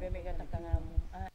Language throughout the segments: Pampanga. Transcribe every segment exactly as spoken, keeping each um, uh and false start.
Bebe, katakang amu. Ah.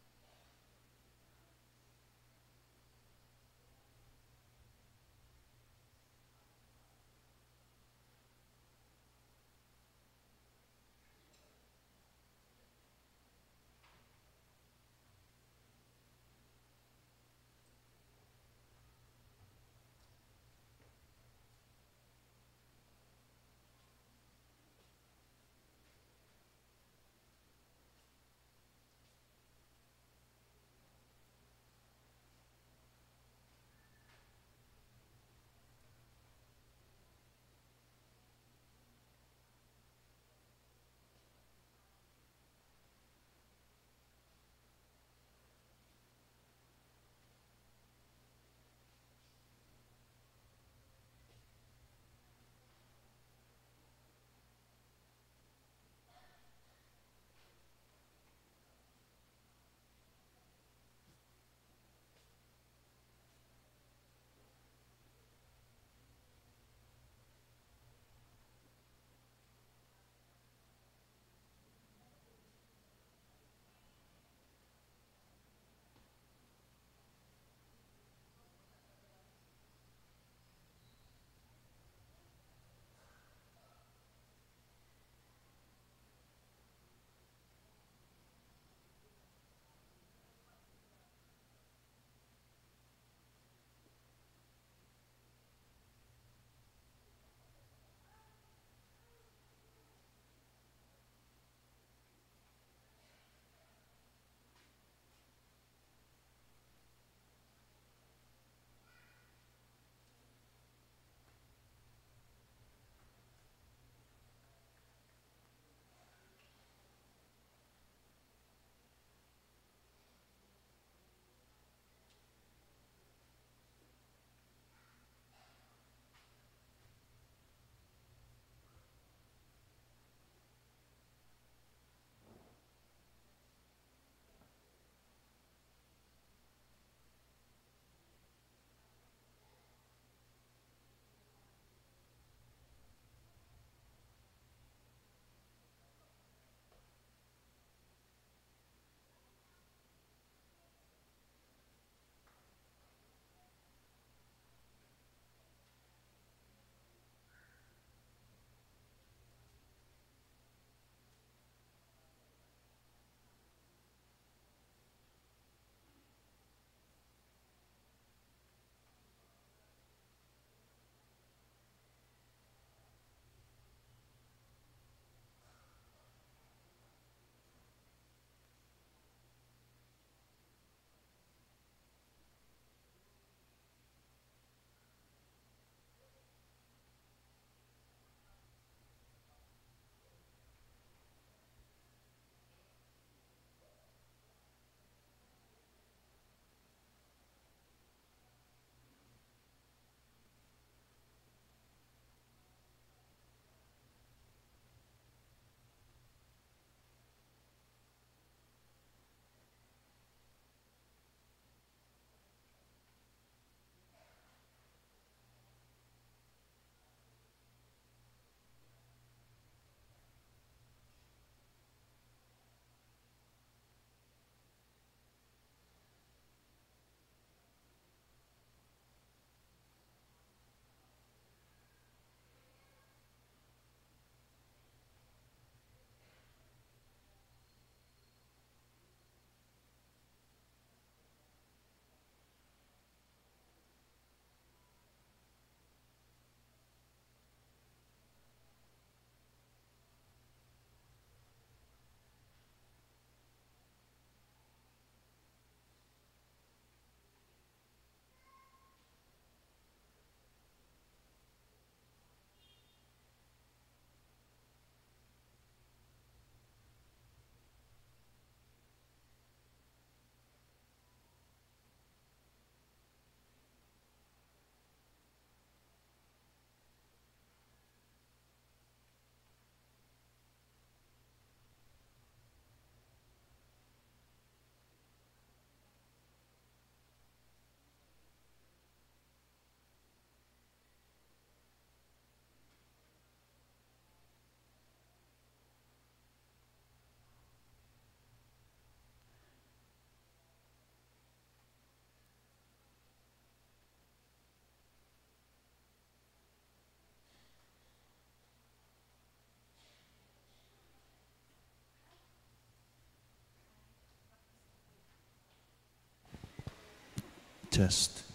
Test.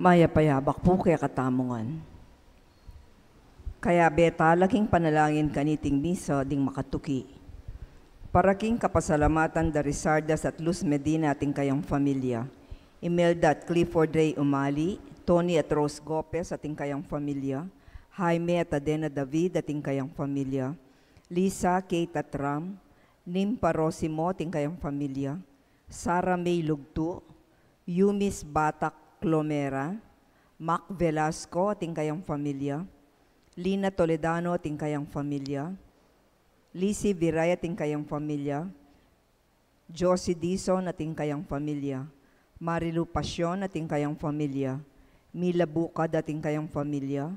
Mayap a yabak pu kekatamu ngan. Kayabe tala king panalangin kaniting misa ding makatuki. Para king kapasalamatan da Rizardas at Luz Medina ating kayang familia, Imelda at Clifford Ray Umali, Tony at Rose Gopez ating kayang familia, Jaime at Adena David ating kayang familia, Lisa, Kate at Ram, Nimpa Rosimo ating kayang familia, Sara May Lugtu, Yumis Batak Clomera, Mac Velasco ating kayang familia, Lina Toledano ating kayang familia, Lisi Viray ating kayang familia, Josie Dizon ating kayang familia, Marilu Pasion ating kayang familia, Mila Bukad ating kayang familia,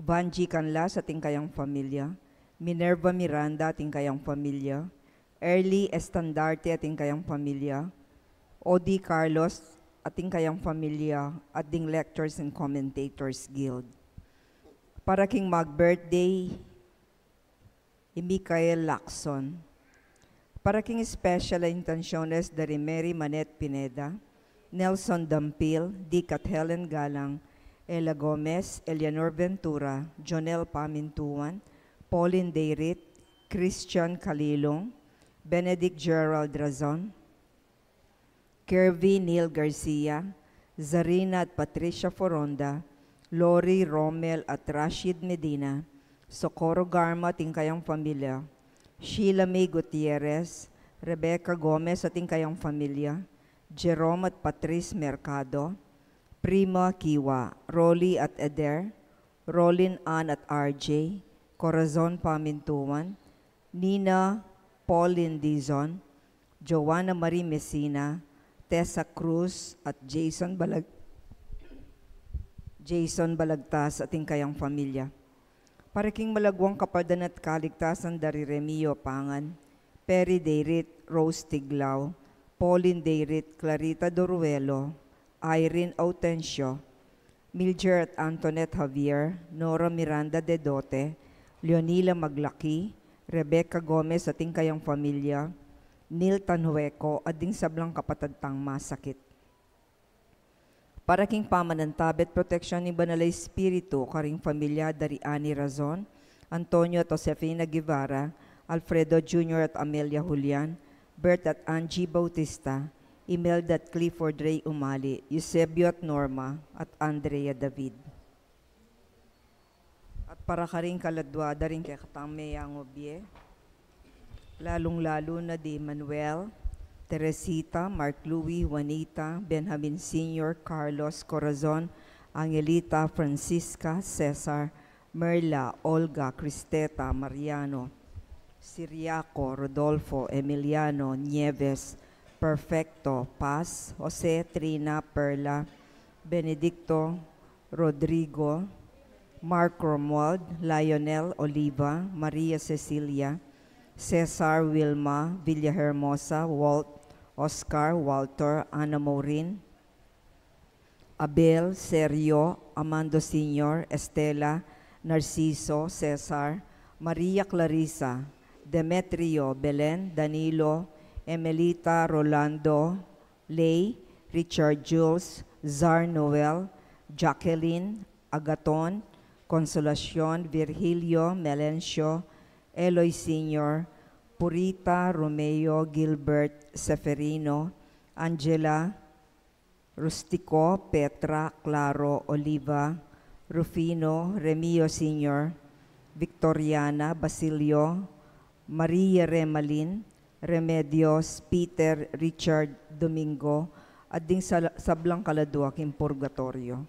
Vangie Canlas ating kayang familia, Minerva Miranda ating kayang familia, Early Estandarte ating kayang familia, Odi Carlos ating kayang familia, at ding Lectors and Commentators Guild. Para king mag-birthday, i Michael Lacson. Para king special a intenciones da ri Mary Manette Pineda, Nelson Dampil, Dick at Helen Galang, Ella Gomez, Eleanor Ventura, Jonel Pamintuan, Pauline Dayrit, Christian Calilong, Benedict Gerald Razon, Kervy Neil Garcia, Zarina at Patricia Foronda, Lori Romel at Rashid Medina, Socorro Garma ating kayang familia, Sheila May Gutierrez, Rebecca Gomez at ing kayang familia, Jerome at Patrice Mercado, Prima Kiwa, Rolly at Eder, Rolin Ann at R J, Corazon Pamintuan, Nina Pauline Dizon, Joanna Marie Messina, Tessa Cruz, at Jason Balag-, Jason Balagtas at ing kayang familia. Para king malagwang kapardan at kaligtasan da ri Remio Pangan, Perry Dayrit, Rose Tiglao, Pauline Dayrit, Clarita Doruelo, Irene Autencio, Mildred Antoinette Javier, Nora Miranda Dedote, Leonila Maglaki, Rebecca Gomez at ing kayang familia, Neil Tanhueco, at ding sablang kapatad tang masakit. Para king pamanantabe at proteksyon ning Banal a Espiritu karing familia da ri Annie Razon, Antonio at Josefina Guevara, Alfredo Junior at Amelia Julian, Bert at Angie Bautista, Imelda at Clifford Ray Umali, Eusebio at Norma, at Andrea David. At para karing kaladua da ring kekatang meyang obie, lalung-lalu na di Manuel, Teresita, Mark Louie, Juanita, Benjamin Senior, Carlos, Corazon, Angelita, Francisca, Cesar, Merla, Olga, Cristeta, Mariano, Siriaco, Rodolfo, Emiliano, Nieves, Perfecto, Paz, Jose, Trina, Perla, Benedicto, Rodrigo, Mark Romuald, Lionel, Oliva, Maria Cecilia, Cesar, Wilma, Villahermosa, Walt, Oscar, Walter, Ana Maureen, Abel, Sergio, Amando Senior, Estela, Narciso, Cesar, Maria Clarissa, Demetrio, Belen, Danilo, Emelita, Rolando, Lay, Richard Jules, Zar Noel, Jacqueline, Agaton, Consolacion, Virgilio, Melencio, Eloy Senior, Purita, Romeo, Gilbert, Seferino, Angela, Rustico, Petra, Claro, Oliva, Rufino, Remio Senior, Victoriana, Basilio, Maria Remalin, Remedios, Peter, Richard, Domingo, at ding sal-, sablang kaladua king purgatorio.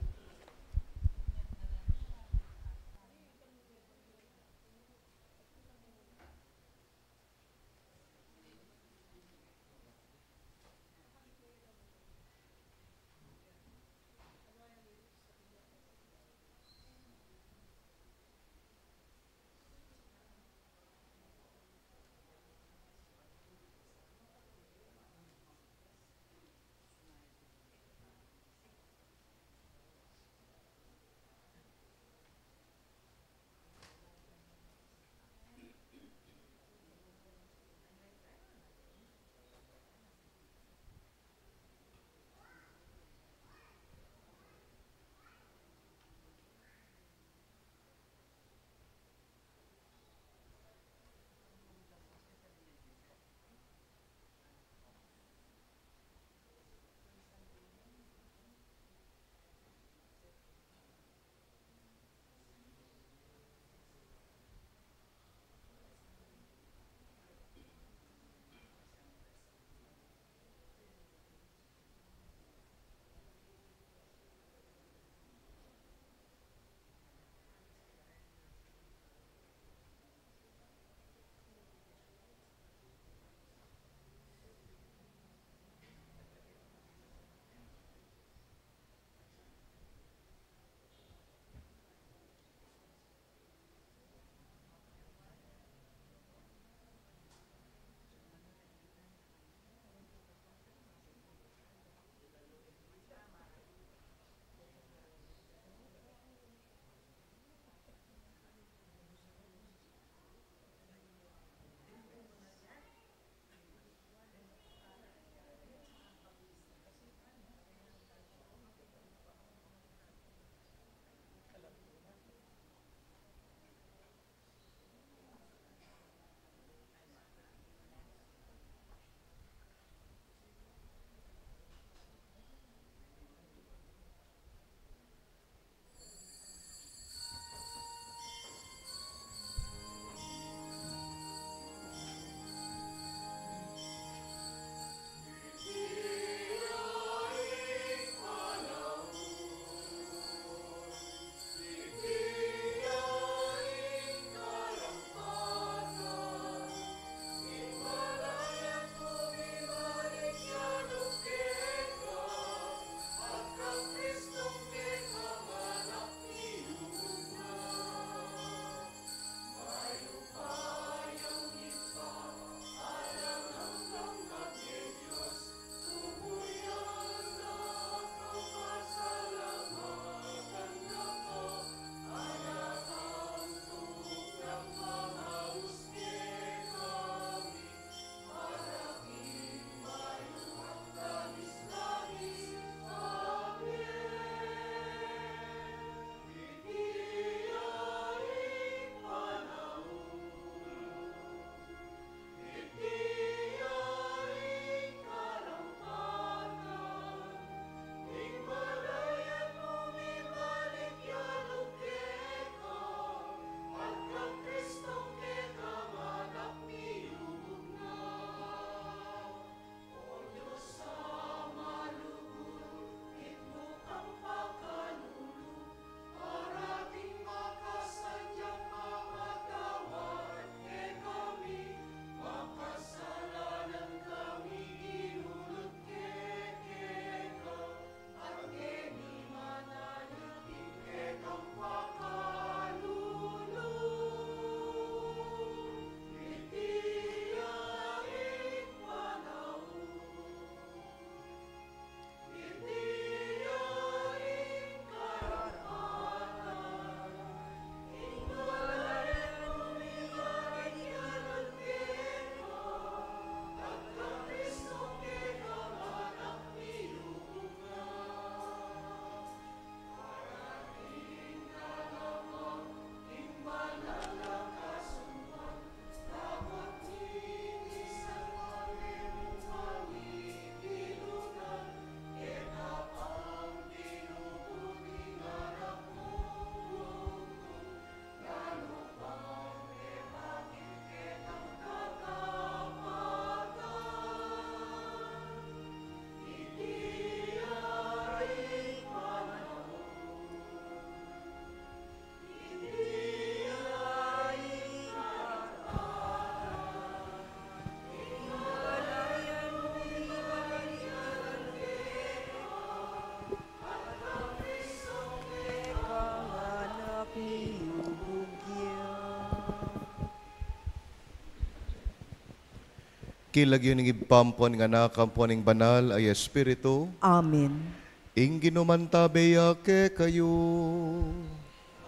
King lagyu ning Ibpa, ampo ning Anak, ampo ning Banal a Espiritu. Amen. Ing Ginu mantabe ya kekayu.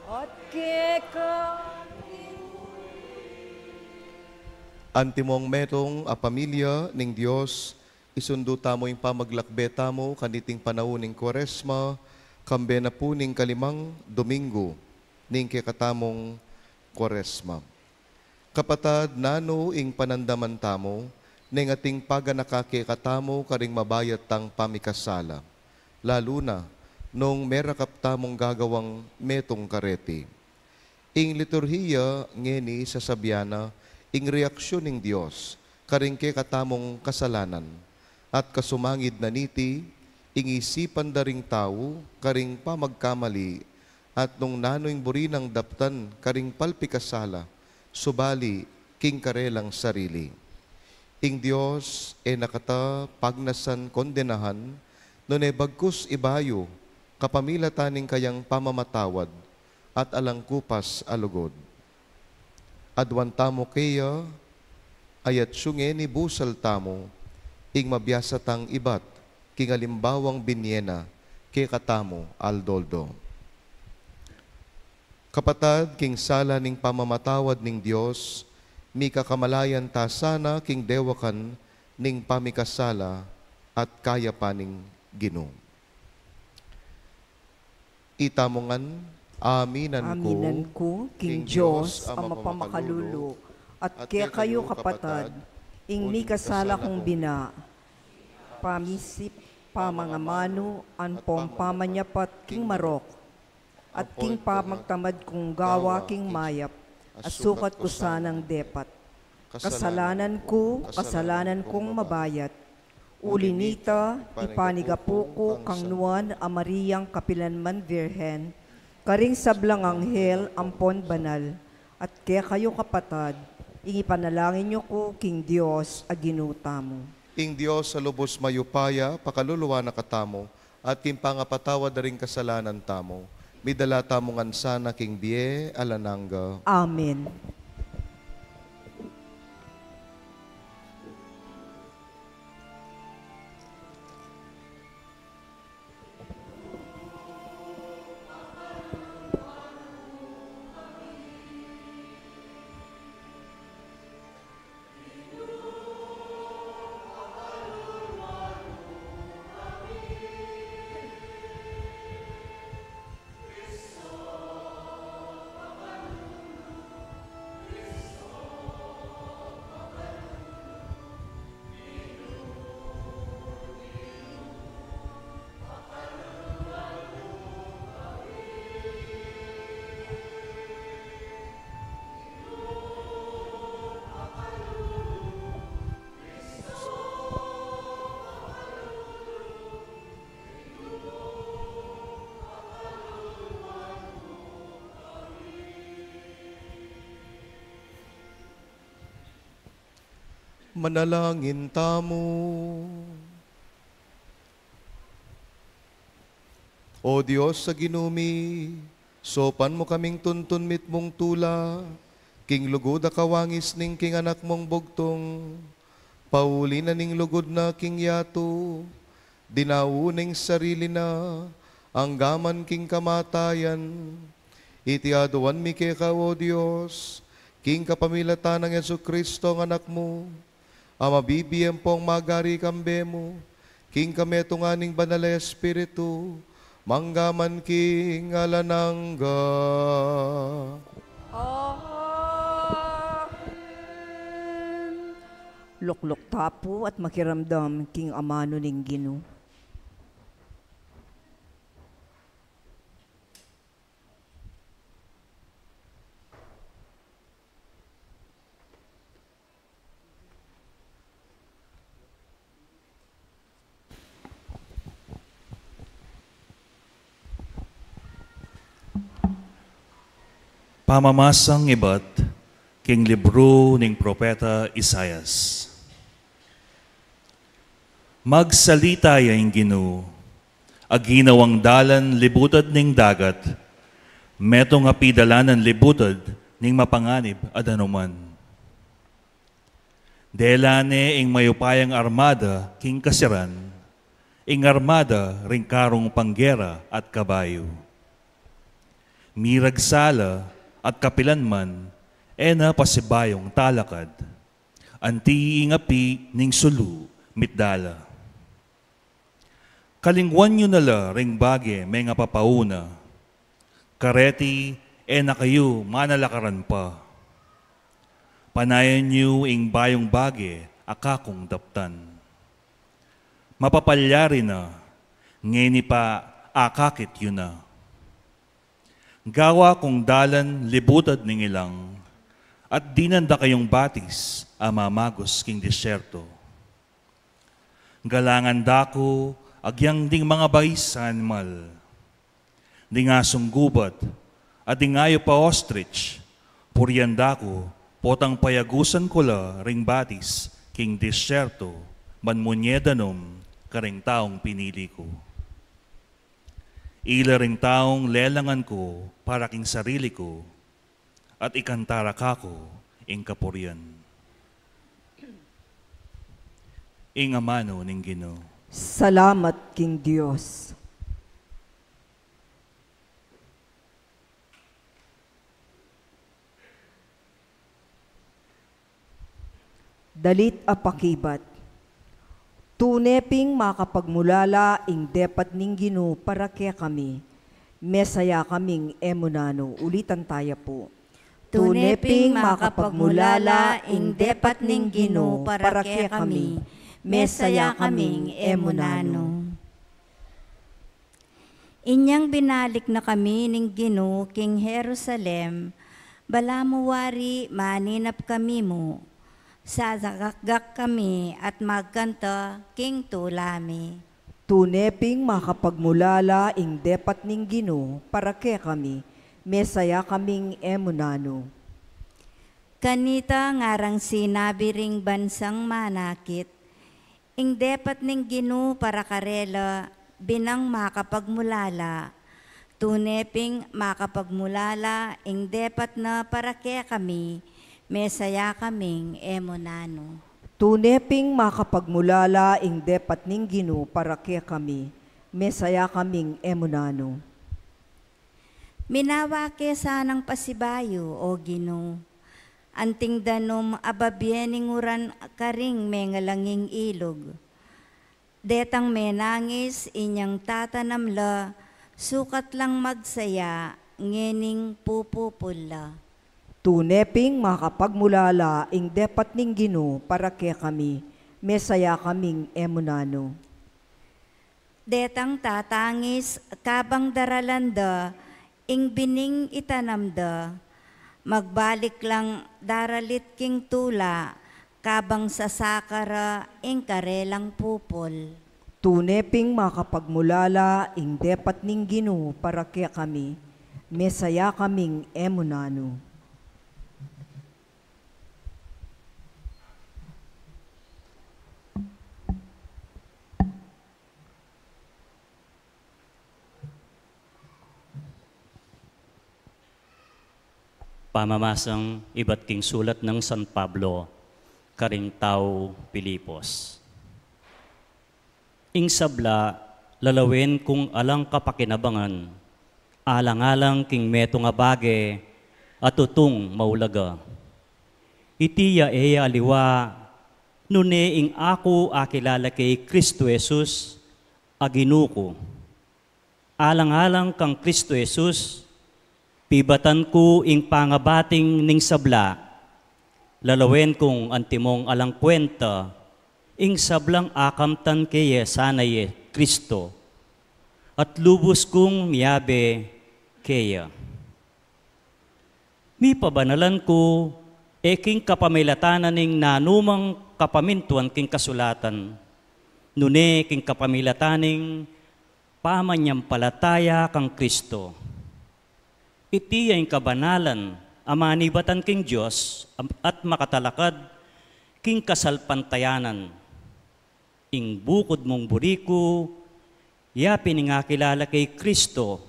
At keka. Antimong metung a pamilya ning Dios, isundu tamu ing pamaglakbe tamu kaniting panaun ning Kuaresma, kambe na pu ning kalimang Domingo ning kekatamung Kuaresma. Kapatad, nanu ing panandaman tamu neng ating paganaka kekatamu karing mabayat tang pamikasala, lalu na nung merakap tamung gagawang metung kareti? Ing liturhiya ngeni sasabian na ing reaksyun ning Dios karing kekatamung kasalanan, at kasumangid na niti, ing isipan da ring tau karing pamagkamali, at nung nanu ing buri nang daptan karing palpikasala, subali king karelang sarili. Ing Dios e na kata pagnasan kondenahan, nune bagkus ibayu kapamilatan ning kayang pamamatawad at alang kupas a lugud. Aduan tamu keya, ayat sungeni busal tamu ing mabiasa tang ibat king alimbawang binie na kekatamu aldo-aldo. Kapatad, king sala ning pamamatawad ning Dios, mikakamalayan ta sana king dewakan ning pamikasala at kayapan ning Ginu. Itamu ngan, aminan ku, aminan ku king Dios a mapamakalulu, at kekayu kapatad, ing mikasala kung bina, pamisip, pamangamanu, ampong pamanyapat king marok, at king pamagtamad kung gawa king mayap, a sukat ku sanang depat. Kasalanan ku, kasalanan kung mabayat. Uli nita, ipanigapu ku kang Nuan a Mariang kapilanman Virgen, karing sablang anghel ampon banal, at kekayu kapatad, ing ipanalangin yu ku king Dios a Ginu tamu. Ing Dios a lubus mayupaya pakaluluan na katamu, at king pangapatawad da ring kasalanan tamu, midala tamu ngan sana king bie alang angga. Amen. Manalangin tamu. O Dios a Ginu mi, saupan mu kaming tuntun mitmung tula king lugud a kawangis ning king Anak mung bugtung, pauli na ning lugud na king yatu, dinaun ing sarili na anggaman king kamatayan. Iti aduan mi keka, O Dios, king kapamilatan nang Jesucristo a Anak mu, a mabibie ampong magari kambe mu, king kametungan ning Banal a Espiritu, manggaman king alang angga. Amen. Lukluk ta pu at makiramdam king amanu ning Ginu. Pamamasang ibat king libru ning propeta Isaias. Magsalita ya ing Ginu, a ginawang dalan libutad ning dagat, metung a pidalanan libutad ning mapanganib a danuman. Dela ne ing mayupayang armada king kasiran, ing armada ring karung panggera at kabayu. Miragsa la at kapilan man, e na pasibayung talakad. Anti ing api ning sulu mitdala. Kalingwan yu na la ring bage mengapapauna. Kareti e na kayu manalakaran pa. Panayan yu ing bayung bage a kakung daptan. Mapapalyari na, ngeni pa akakit yu na. Gawa kung dalan libutad ning ilang, at dinan da kayung batis a mamagus king disyerto. Galangan da ku agyang ding mangabayis a animal, ding asung gubat, at ding ayup a ostrich, purian da ku, potang payagusan ku la ring batis king disyerto, ban munye danum karing taung pinili ku. Ila ring taung lelangan ku para king sarili ku, at ikanta ra kaku ing kapurian. Ing amanu ning Ginu. Salamat king Dios. Dalit a pakibat. Tune ping makapagmulala ing depat ning Ginu para kekami, mesaya kaming e mu nanu. Ulitan taya pu. Tune ping makapagmulala ing depat ning Ginu para kekami, mesaya kaming e mu nanu. Inyang binalik na kami ning Ginu king Jerusalem, balamu wari maninap kami mu, sasagakgak kami at magkanta king tula mi. Tune ping makapagmulala ing depat ning Ginu para kekami, mesaya kaming e mu nanu. Kanita ngarang sinabi ring bansang manakit, ing depat ning Ginu para karela binang makapagmulala. Tune ping makapagmulala ing depat na para kekami, mesaya kaming e mu nanu. Tune ping makapagmulala ing depat ning Ginu para kekami, mesaya kaming e mu nanu. Minawa ke sanang pasibayu, O Ginu, anting danum a babie ning uran karing mengalanging ilug. Detang menangis inyang tatanam la, sukat lang magsaya ngening pupupul la. Tune ping makapagmulala ing depat ning Ginu para kekami, mesaya kaming e mu nanu. Detang tatangis kabang daralan da ing bining itanam da, magbalik lang daralit king tula kabang sasaka ra ing karelang pupul. Tune ping makapagmulala ing depat ning Ginu para kekami, mesaya kaming e mu nanu. Pamamasang ibat king sulat nang San Pablo karing tau Filipos. Ing sabla, lalawen kung alang kapakinabangan, alang-alang king metung a bage a tutung maulaga. Iti ya e ya aliwa, nune ing aku akilala kay Kristo Jesus a Ginu ku. Alang-alang kang Kristo Jesus, pibatan ku ing pangabating ning sabla, lalawen kung antimong alang kwenta ing sablang akamtan keye sana ye Kristo, at lubus kung miyabe keya. Mipabanalan ku, e king kapamilatan na ning nanumang kapamintuan king kasulatan, nune king kapamilatan ning pamanyampalataya kang Kristo. Iti ya ing kabanalan a manibatan king Dios at makatalakad king kasalpantayanan. Ing bukud mung buri ku, ya pin ing akilala kay Kristo,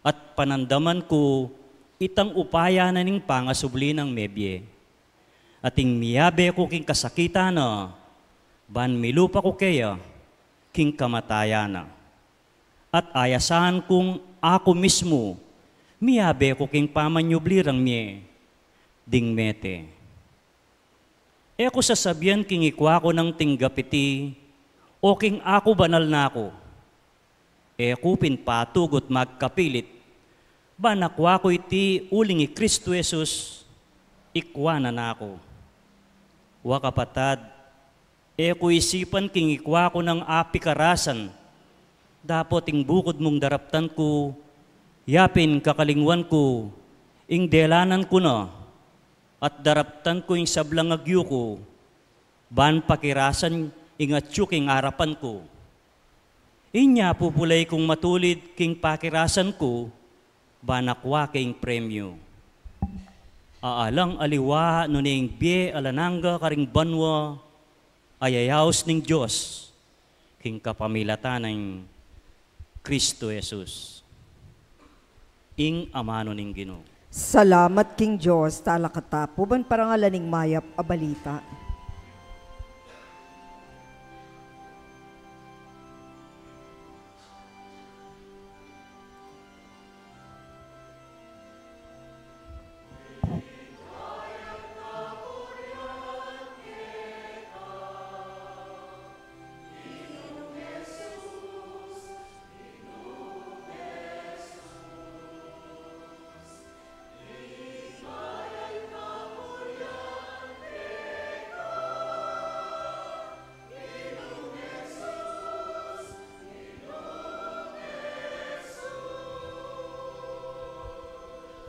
at panandaman ku itang upaya na ning pangasubli nang mebie. Ating miyabe ku king kasakitan na, ban milupa ku keya king kamatayan na. At ayasan kung aku mismu, miyabe ku king pamanyubli rang mie ding mete. E ku sasabian king ikwa ku nang tinggap iti, o king aku banal na ku. E ku pin patugut magkapilit, ban akwa ku iti uling i Kristo Jesus, ikwa na naku. Wa kapatad, e ku isipan king ikwa ku nang apikarasan, dapot ing bukud mung daraptan ku, ya pin kakalingwan ku, ing delanan ku na, at daraptan ku ing sablang agyu ku, ban pakirasan ing atyu king arapan ku. Inya pupulay kung matulid king pakirasan ku, ban akwa king premyu. Alang aliwa nune ing bie alang angga karing banua, a yayaus ning Dios, king kapamilatan nang Kristo Jesus. Ing amanu ning Ginu. Salamat king Dios, talakatapu ban parangalan ing mayap a balita.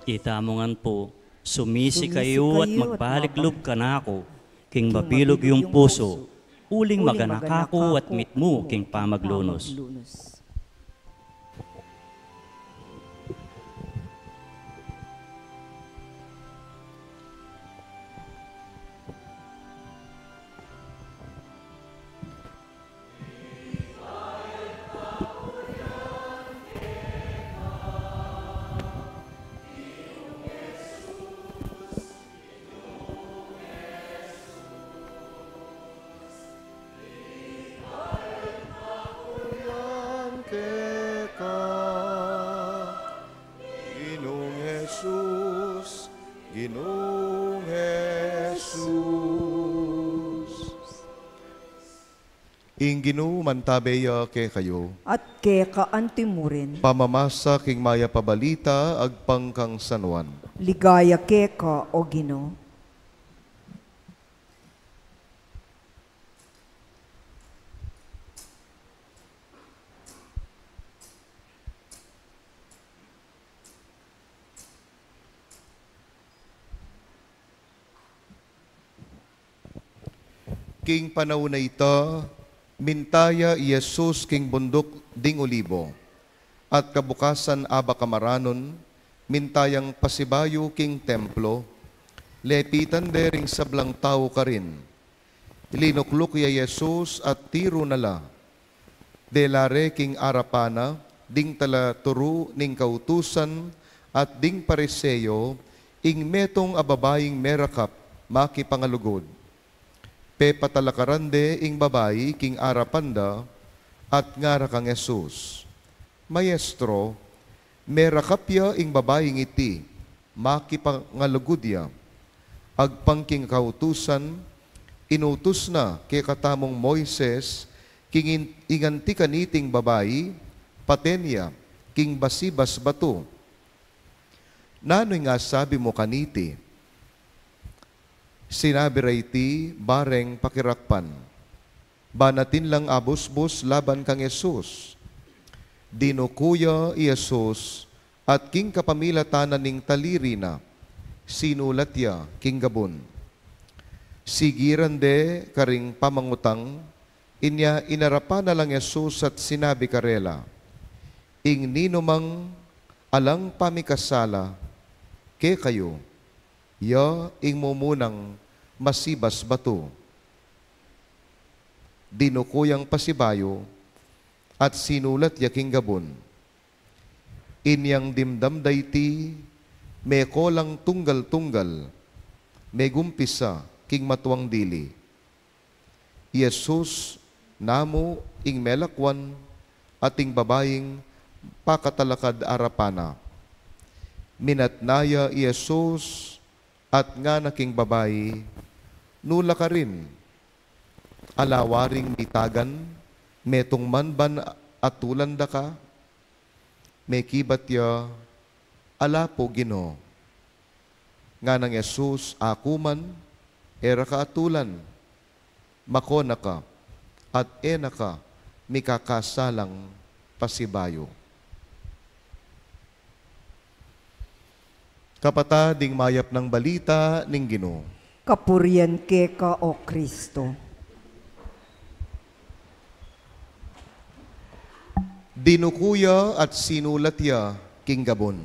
Itamu ngan pu, sumisi kayu at magbalik lub kanaku, king mabilug yung pusu, uling maganaka ku at mitmu king pamaglunus. Yan keka, Ginung Jesus, Ginung Jesus. Ing Ginu mantabe ya kekayu. At keka antimurin. Pamamasa king mayap a balita agpang kang San Juan. Ligaya keka, O Ginu. King panaun a ita, minta ya i Jesus king bunduk ding Olibo, at kabukasan a baka maranun, minta yang pasibayu king templo, lepitan de ring sablang tau karin. Linukluk ya i Jesus at tiru na la. Dela re king arapan na ding talaturu ning kautusan at ding Pariseo, ing metung a babaing merakap makipangalugud. Pepatalakaran de ing babai king arapan da, at ngara kang Jesus, Maestro, merakap ya ing babaing iti, makipangalugud ya. Agpang king kautusan, inutus na kekatamung Moises, king in-, ing anti kaniting babai, paten ya king basibas batu. Nanu ing asabi mu kaniti? Sinabi ra iti bareng pakirakpan. Ban atin lang abusbus laban kang Jesus. Dinuku ya i Jesus, at king kapamilatan na ning taliri na, sinulat ya king gabun. Sigiran de karing pamangutang, inya inarapan na lang Jesus at sinabi karela, Ing ninumang alang pamikasala kekayu, ya ing mumunang masibas batu. Dinuku yang pasibayu, at sinulat ya king gabun. Inyang dimdam da iti, meko lang tunggal-tunggal, megumpisa king matuang dili. I Jesus namu ing melakwan at ing babaing pakatalakad arapan na. Minatna ya i Jesus at ngana king babai, "Nula ka rin? Ala waring mitagan, metung man ban atulan da ka?" Mekibat ya, "Ala pu, Ginu." Nganang Jesus, "Aku man, e ra ka atulan, mako na ka, at e na ka mikakasalang pasibayu." Kapatad, ing mayap nang balita ning Ginu. Kapurian keka, O Kristo. Dinuku ya at sinulat ya king gabun.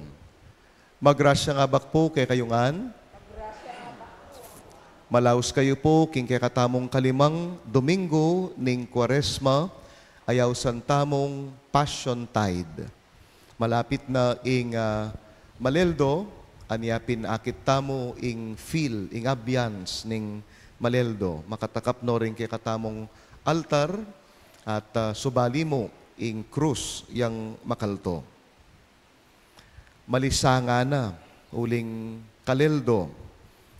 Magrasya ing abak pu kekayu ngan. Malaus kayu pu king kekatamung kalimang Domingo ning Kuaresma, a ausan tamung Passion Tide. Malapit na ing, ah, Maleldo, anya pin akit tamu ing feel, ing ambiance ning Maleldo. Makatakap no ring kekatamung altar at, ah, subali mu ing krus yang makalto. Malisangan na uling Kaleldo,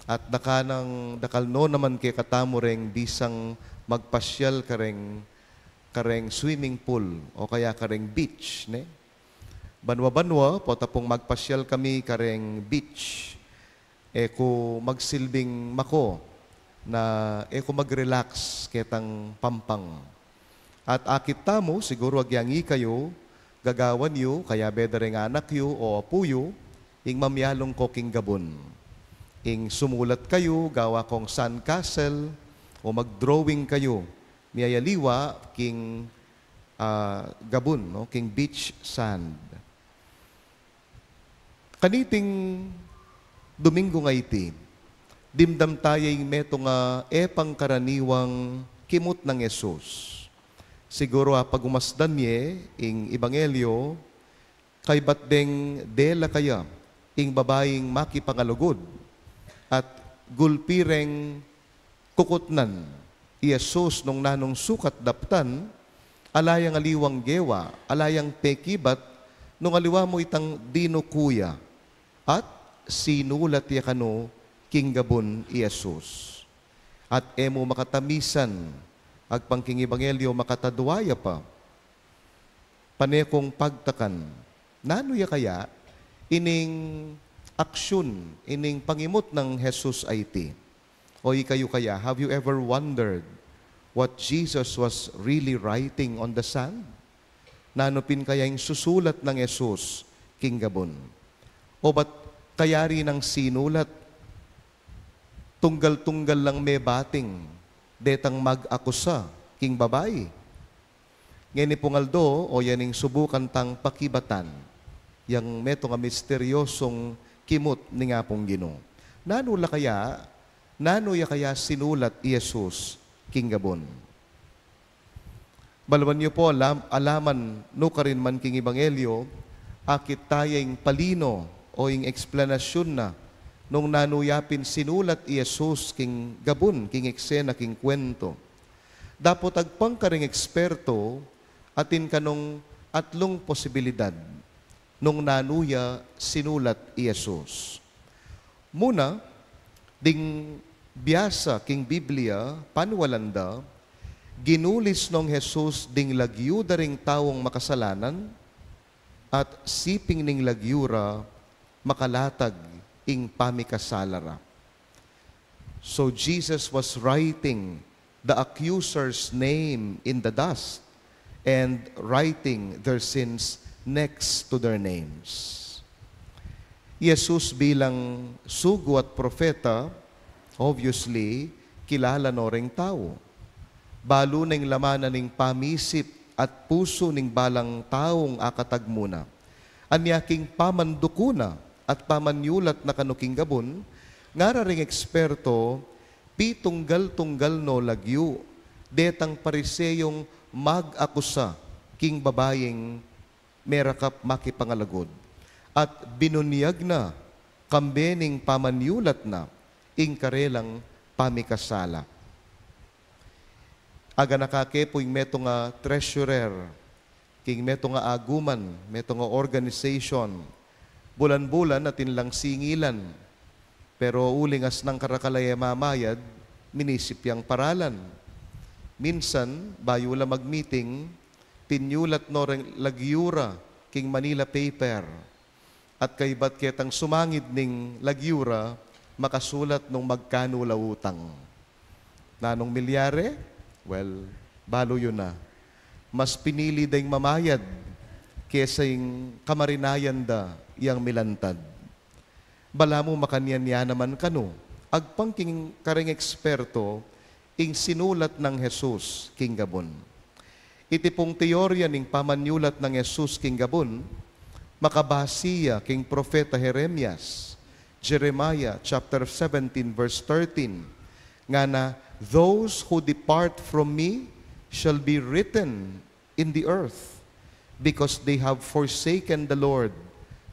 at dakanang dakal no naman kekatamu reng bisang magpasyal kareng, kareng swimming pool o kaya kareng beach, ne? Banwa-banwa, pota pung magpasyal kami kareng beach, e ku magsilbing mako na e ku mag-relax ketang pampang. At akit tamu, siguru agyang ikayu, gagawan yu, kayabe da reng anak yu o apu yu, ing mamialung ko king gabun. Ing sumulat kayu, gawa kong sandcastle, o mag-drawing kayu, miyayaliwa king, ah, gabun, no? King beach sand. Kaniting Domingo nga iti, dimdam taya ing metung a e pangkaraniwang kimut nang Jesus. Siguru a pagumasdan ye ing Ebanghelyo, kaybat deng dela kaya ing babaing makipangalugud at gulpi reng kukutnan i Jesus nung nanung sukat daptan, ala yang aliwang gewa, ala yang pekibat, nung aliwa mu itang dinuku ya, at sinulat ya kanu king gabun i Jesus. At e mu makatamisan, agpang king Ebanghelyo makatadwa ya pa. Pane kung pagtakan, nanu ya kaya ining aksyun, ining pangimut nang Jesus a iti? O ikayu kaya, have you ever wondered what Jesus was really writing on the sand? Nanu pin kaya ing susulat nang Jesus king gabun? O ba't kayari nang sinulat? Tunggal-tunggal lang mebating detang mag-akusa king babai. Ngeni pung aldo, o ya ning subukan tang pakibatan yang metung a misteryosung kimut ning Apung Ginu. Nanu la kaya, nanu ya kaya sinulat i Jesus king gabun? Balawan yu pu, alam, alaman nukarin man king Ebanghelyo, akit taya ing palino o ing eksplanasyun na nung nanu ya pin sinulat i Jesus king gabun, king eksena, king kwento. Dapot agpang karing eksperto, atin kanung atlung posibilidad nung nanu ya sinulat i Jesus. Muna, ding biasa king Biblia, paniwalan da, ginulis nong Jesus ding lagyu da ring taung makasalanan, at siping ning lagyu ra makalatag ing pamikasala ra. So Jesus was writing the accuser's name in the dust and writing their sins next to their names. Jesus bilang sugo at propeta, obviously, kilala no ring tau. Balu na ing laman na ning pamisip at pusu ning balang taung akatagmu na. Anya king pamanduku na at pamanyulat na kanu king gabun, ngara ring eksperto, pitunggal-tunggal no lagyu detang Pariseyung mag-akusa king babaing merakap makipangalagud, at binunyag na kambe ning pamanyulat na ing karelang pamikasala. Aganaka ke pu ing metung a treasurer king metung a aguman, metung a organization, bulan-bulan atin lang singilan, pero uling asnang karakal a e mamayad, minisip yang paralan. Minsan, bayu la mag-meeting, pinyulat no reng lagyu ra king Manila paper. At kaybat ketang sumangid ning lagyu ra, makasulat nung magkanu la utang. Nanung milyari? Well, balu yu na. Mas pinili deng mamayad kesa ing kamarinayan da yang milantad. Balamu makanyan ya naman kanu, agpang king kareng eksperto, ing sinulat nang Jesus king gabun. Iti pung teorya ning pamanyulat nang Jesus king gabun, makabase ya king propeta Jeremias, Jeremiah chapter seventeen, verse thirteen, ngana, "Those who depart from me shall be written in the earth, because they have forsaken the Lord,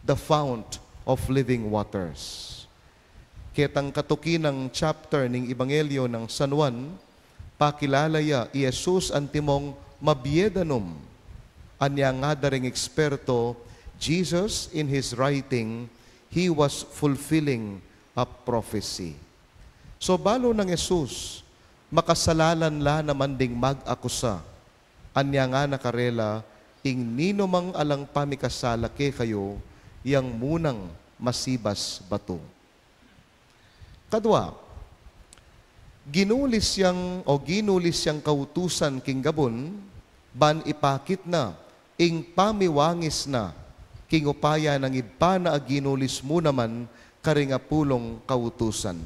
the fount of living waters." Ketang katuki nang chapter ning Ebanghelyo nang San Juan, pakilala ya i Jesus antimong mabie danum. Anya ngada ring eksperto, Jesus, in his writing, he was fulfilling a prophecy. So, balu nang Jesus, makasalanan la naman ding mag-akusa. Anya ngana karela, ing ninumang alang pamikasala kekayu, yang munang masibas batu. Kadua, ginulis yang o ginulis yang kautusan king gabun, ban ipakit na ing pamiwangis na king upaya nang Ibpa na a ginulis mu naman karing apulung kautusan.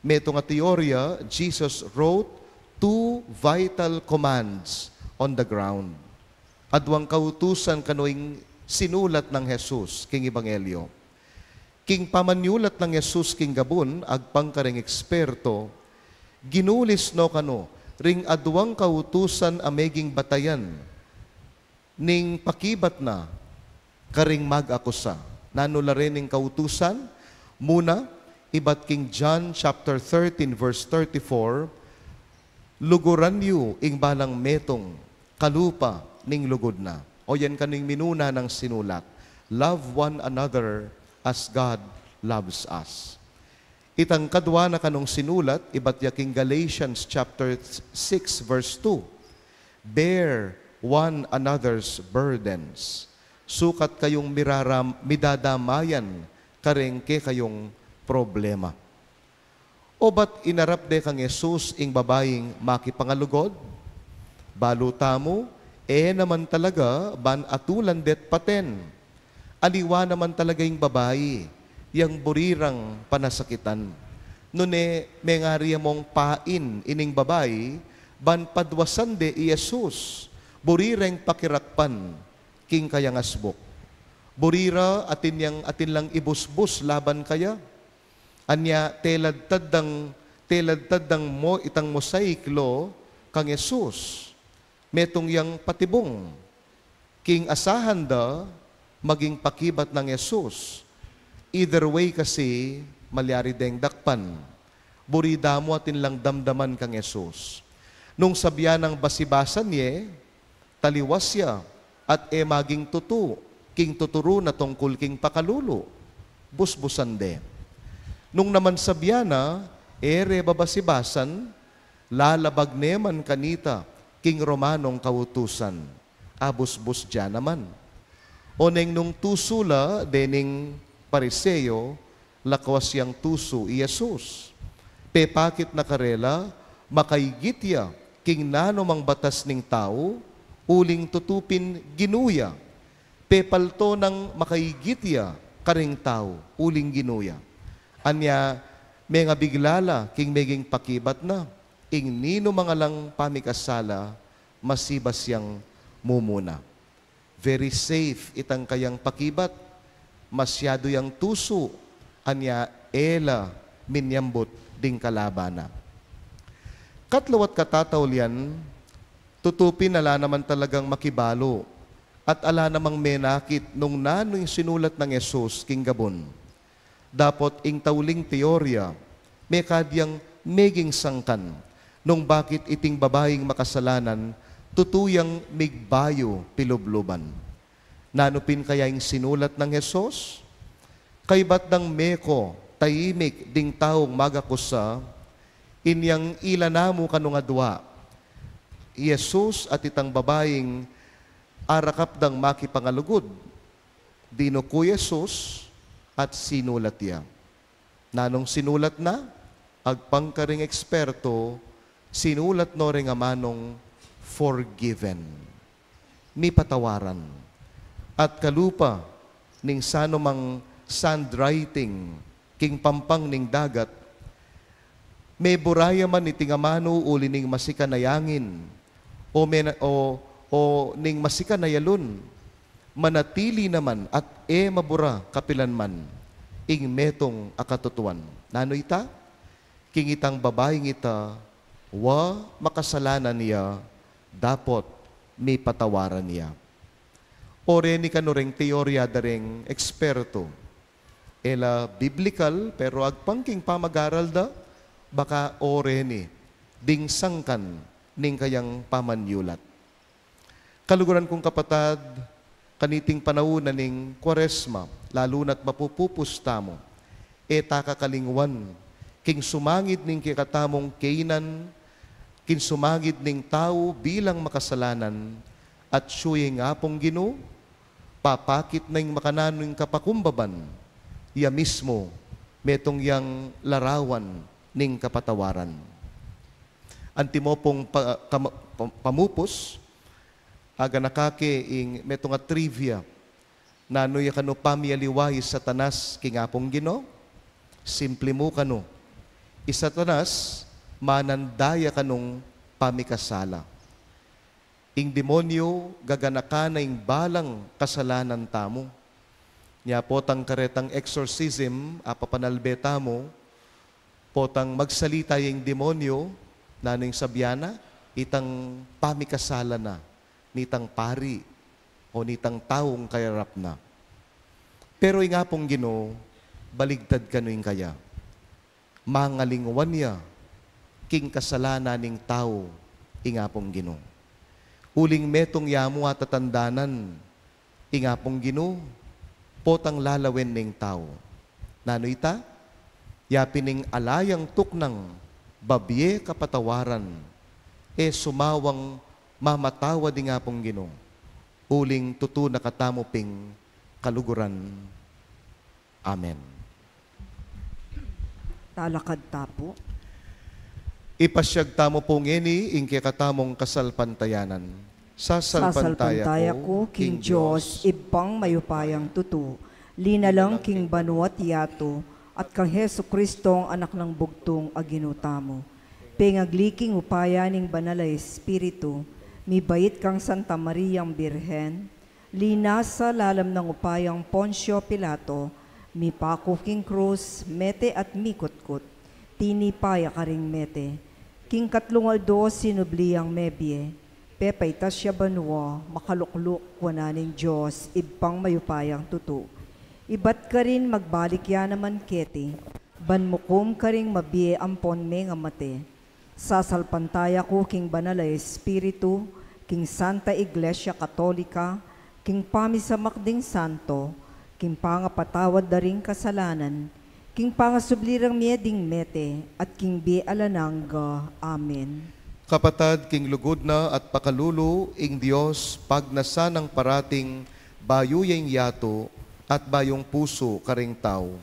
Metung a teorya, Jesus wrote two vital commands on the ground. Aduang kautusan kanu ing sinulat nang Jesus king Ebanghelyo. King pamanyulat nang Jesus king gabun, agpang karing eksperto, ginulis no kanu ring aduang kautusan a meging batayan ning pakibat na karing mag-akusa. Nanu la reng kautusan? Muna, ibat king John chapter thirteen, verse thirty-four, "Luguran yu ing balang metung kalupa ning lugud na." O yan kanu ing minuna nang sinulat, "Love one another as God loves us." Itang kadua na kanung sinulat, ibat ya king Galatians chapter six, verse two, "Bear one another's burdens." Sukat kayung miraram-, midadamayan kareng kekayung problema. O ba't inarap de kang Jesus ing babaing makipangalugod? Balu tamu, e naman talaga ban atulan de't paten. Aliwa naman talaga ing babai yang buri rang panasakitan. Nune mengari ya mong pain ining babai ban padwasan de i Jesus, buri reng pakirakpan king kayang asbuk. Buri ra atin yang atin lang ibusbus laban kaya. Anya, teladtad dang, teladtad dang mo itang mosaic law kang Jesus. Metung yang patibung. King asahan da, maging pakibat nang Jesus. Either way kasi, malyari deng dakpan. Buri damu atin lang damdaman kang Jesus. Nung sabian nang basibasan ye, taliwas ya, at e maging tutu king tuturu na tungkul king pakalulu, busbusan de. Nung naman sabian na, e re babasibasan, lalabag ne man kanita king Romanong kautusan, abusbus ya naman. Oneng nung tusu la dening Pariseo, lakwas yang tusu i Jesus. Pepakit na karela, makaigit ya king nanumang batas ning tau, uling tutu pin Ginu ya. Pepalto nang makaigit ya karing tau, uling Ginu ya. Anya, mengabigla la king meging pakibat na, ing ninumang alang pamikasala, masibas yang mumuna. Very safe itang kayang pakibat, masyadu yang tusu, anya e la minyambut ding kalaban na. Katlua't katataulian, tutu pin ala naman talagang makibalu, at ala namang menakit nung nanu ing sinulat nang Jesus king gabun. Dapot ing tauling teorya, mekadyang meging sangkan, nung bakit iting babaing makasalanan tutu yang migbayu pilubluban. Nanu pin kaya ing sinulat nang Jesus? Kaybat dang meko taimik ding taung magakusa, inyang ila namu kanung adua, i Jesus at itang babaing arakap dang makipangalugud. Dinuku i Jesus at sinulat ya. Nanung sinulat na? Agpang karing eksperto, sinulat no reng amanung forgiven, mipatawaran. At kalupa ning sanumang sand writing king pampang ning dagat, mebura ya man iting amanu uli ning masikan a yangin, o mena-, o, o ning masikan a yalun, manatili naman at e mabura kapilanman ing metung a katutuan. Nanu ita? King itang babaing ita, wa makasalanan ya, dapot mipatawaran ya. O reni kanu reng teorya da reng eksperto. E la biblikal, pero agpang king pamagaral da, baka o reni ding sangkan ning kayang pamanyulat. Kaluguran kung kapatad, kaniting panaun na ning Kuaresma, lalu na't mapupupus tamu, e ta kakalingwan king sumangid ning kekatamung kainan, king sumangid ning tau bilang makasalanan, at suyu ing Apung Ginu, papakit na ing makananu ing kapakumbaban, ya mismu metung yang larawan ning kapatawaran. Antimo pung pa-, kama-, pam-, pamupus, aganaka ke ing metung a trivia. Nanu ya kanu pamialiwa i Satanas king Apung Ginu? Simpli mu kanu. I Satanas, mananda ya kanung pamikasala. Ing demonyo, gaganaka na ing balang kasalanan tamu. Nya potang karetang exorcism, apapanalbe tamu, potang magsalita ya ing demonyo, nanu ing sabian na? Itang pamikasala na nitang pari o nitang taung kayarap na. Pero ing Apung Ginu, baligtad kanu ing kaya. Mangalingwan ya king kasalanan ning tau ing Apung Ginu. Uling metung ya mu atatandanan, ing Apung Ginu, potang lalawen ning tau. Nanu ita? Ya pin ing ala yang tuknang babie kapatawaran, e sumawang mamatawad ing Apung Ginu, uling tutu na katamu ping kaluguran. Amen. Talakad ta pu. Ipasiag tamu pu ngeni ing kekatamung kasalpantayanan. Sasalpantaya ku king Dios, Ibpang mayupayang tutu, linalang king banua't yatu, at kang Jesucristong Anak nang bugtung a Ginu tamu. Pengagli king upaya ning Banal a Espiritu, mibait kang Santa Mariang Birhen, linasa lalam nang upayang Poncio Pilato, mipaku king krus, mete at mikutkut, tinipa ya karing mete. King katlung aldo sinubli yang mebie, pepaitas ya banua, makalukluk wanan ning Dios, Ibpang mayupayang tutu. Ibat karin magbalik ya naman keti, ban mukum karing mabie ampon mengamate. Sasalpantaya ku king Banal a Espiritu, king Santa Iglesia Katolika, king pamisamak ding santo, king pangapatawad da ring kasalanan, king pangasubli rang mie ding mete, at king bie alang angga. Amen. Kapatad, king lugud na at pakalulu, ing Dios pagnasan nang parating bayu ya ing yatu at bayung pusu karing tau.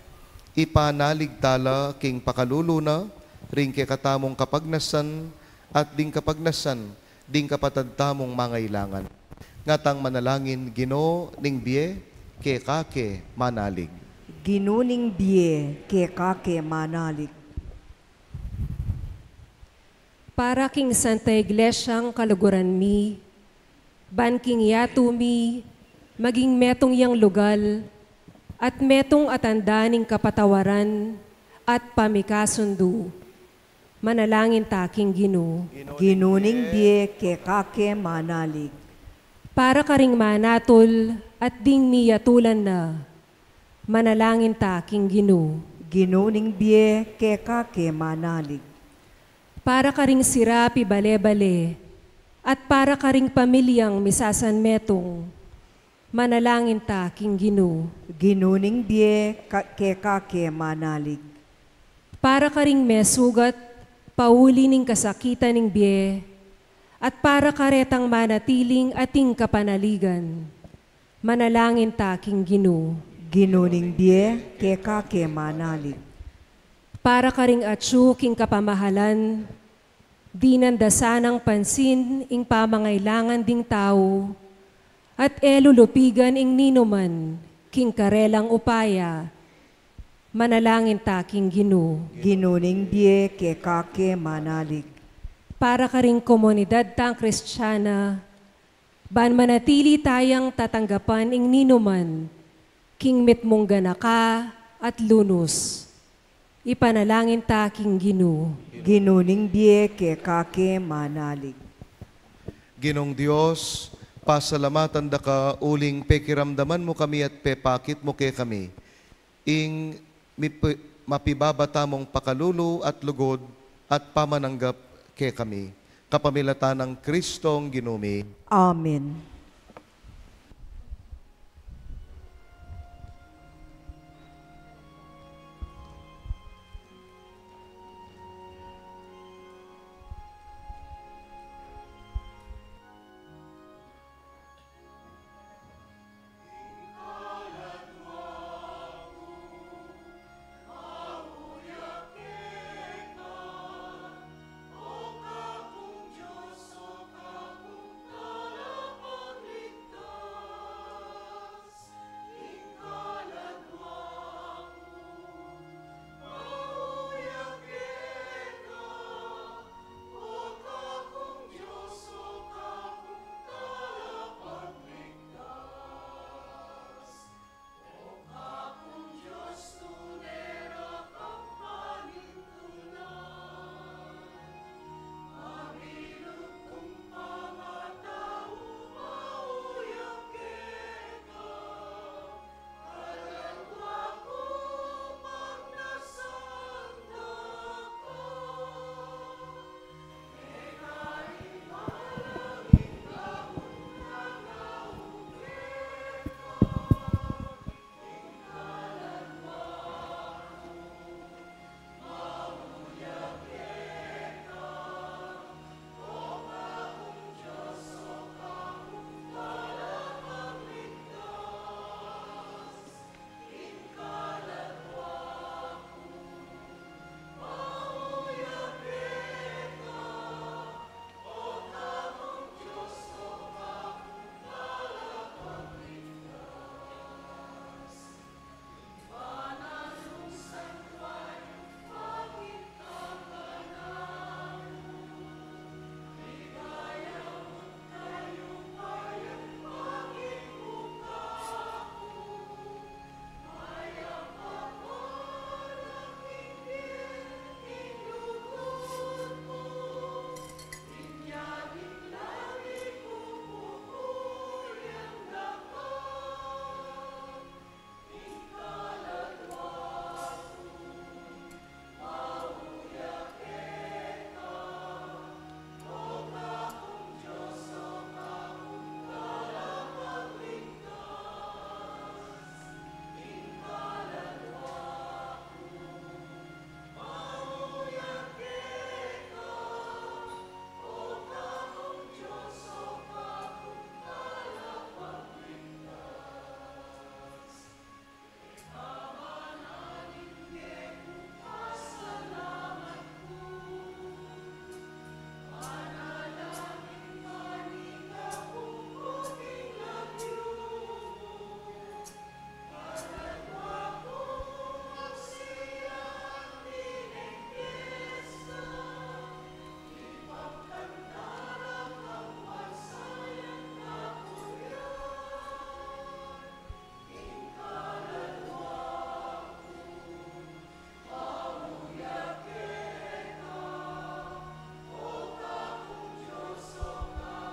Ipanalig tala king pakalulu na, ring kekatamung kapagnasan, at ding kapagnasan ding kapatad tamung mangailangan. Ngatang manalangin, Ginu ning bie, keka ke manalig. Ginu ning bie, keka ke manalig. Para king Santa Iglesiang kaluguran mi, ban king yatu mi, maging metung yang lugal, at metung a tanda ning kapatawaran at pamikasundu. Manalangin ta king Ginu. Ginu ning bie, keka ke manalig. Para karing manatul at ding miyatulan na. Manalangin ta king Ginu. Ginu ning bie, keka ke manalig. Para karing sira pibale-bale, at para karing pamilyang misasanmetung, manalangin ta king Ginu. Ginu ning bie, ka-, keka ke manalig. Para karing mesugat pauli ning kasakitan ning bie, at para karetang manatiling ating kapanaligan, manalangin ta king Ginu. Ginu ning bie, keka ke manalig. Para karing atyu king kapamahalan, dinan da sanang pansin ing pamangailangan ding tau, at e lulupigan ing ninuman king karelang upaya, manalangin ta king Ginu. Ginu ning bie, keka ke manalig. Para karing komunidad tang Kristiana, ban manatili tayang tatanggapan ing ninuman king mitmung ganaka at lunus, ipanalangin ta king Ginu. Ginu ning bie, keka ke manalig. Ginung Dios, pasalamatan da ka uling pekiramdaman mu kami at pepakit mu kekami ing mipi-, mapibaba tamung pakalulu at lugud at pamananggap kekami. Kapamilatan nang Kristong Ginu mi. Amen.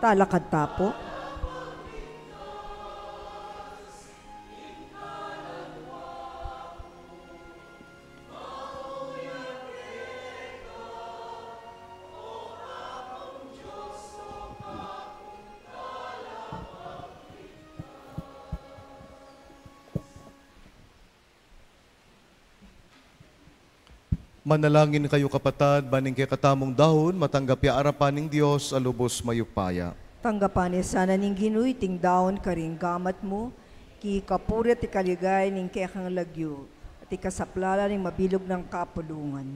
Talakad ta pu. Manalangin kayu, kapatad, ban ing kekatamung daun matanggap ya arapan ning Dios a lubos mayupaya. Tanggapan ne sana ning Ginu iting daun karing gamat mu, king kapurian at ikaligaya ning kekang lagyu, at ikasaplalan ning mabilug nang kapulungan.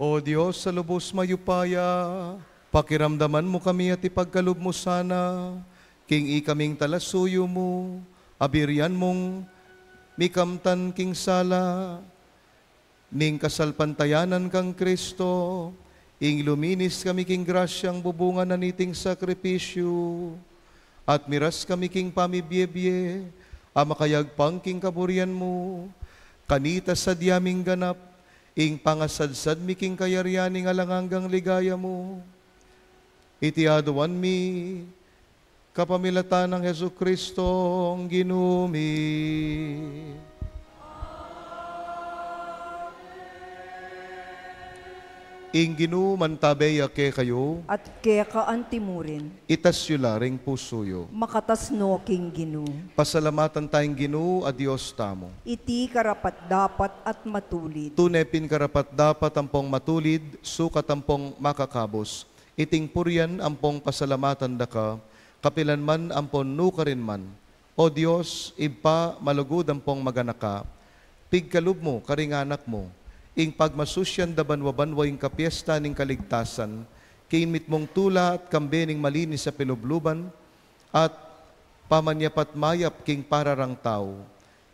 O Dios a lubos mayupaya, pakiramdaman mu kami at ipagkalub mu sana king ikaming talasuyu mu, a birian mung mikamtan king sala ning kasalpantayanan kang Kristo, ing luminis kami king grasyang bubungan na niting sakripisyu, at miras kami king pamibiebie a makayagpang king kaburian mu. Kanita sadya ming ganap ing pangasadsad mi king kayarian ning alang anggang ligaya mu. Iti aduan mi kapamilatan nang Jesucristong Ginu mi. Ing Ginu mantabe ya kekayu. At keka antimurin. Itas yu la ring pusu yu. Makatas no king Ginu. Pasalamatan tang Ginu a Dios tamu. Iti karapat-dapat at matulid. Tune pin karapat-dapat ampong matulid, sukat ampong makakabus. Iting purian ampong pasalamatan da ka, kapilan man ampon nukarin man. O Dios, Ibpa, malugud ampong maganaka, pigkalub mu karing anak mu ing pagmasusian da banwa-banwa ing kapiesta ning kaligtasan, king mitmung tula at kambe ning malinis a pilubluban, at pamanyapat mayap king pararang tau.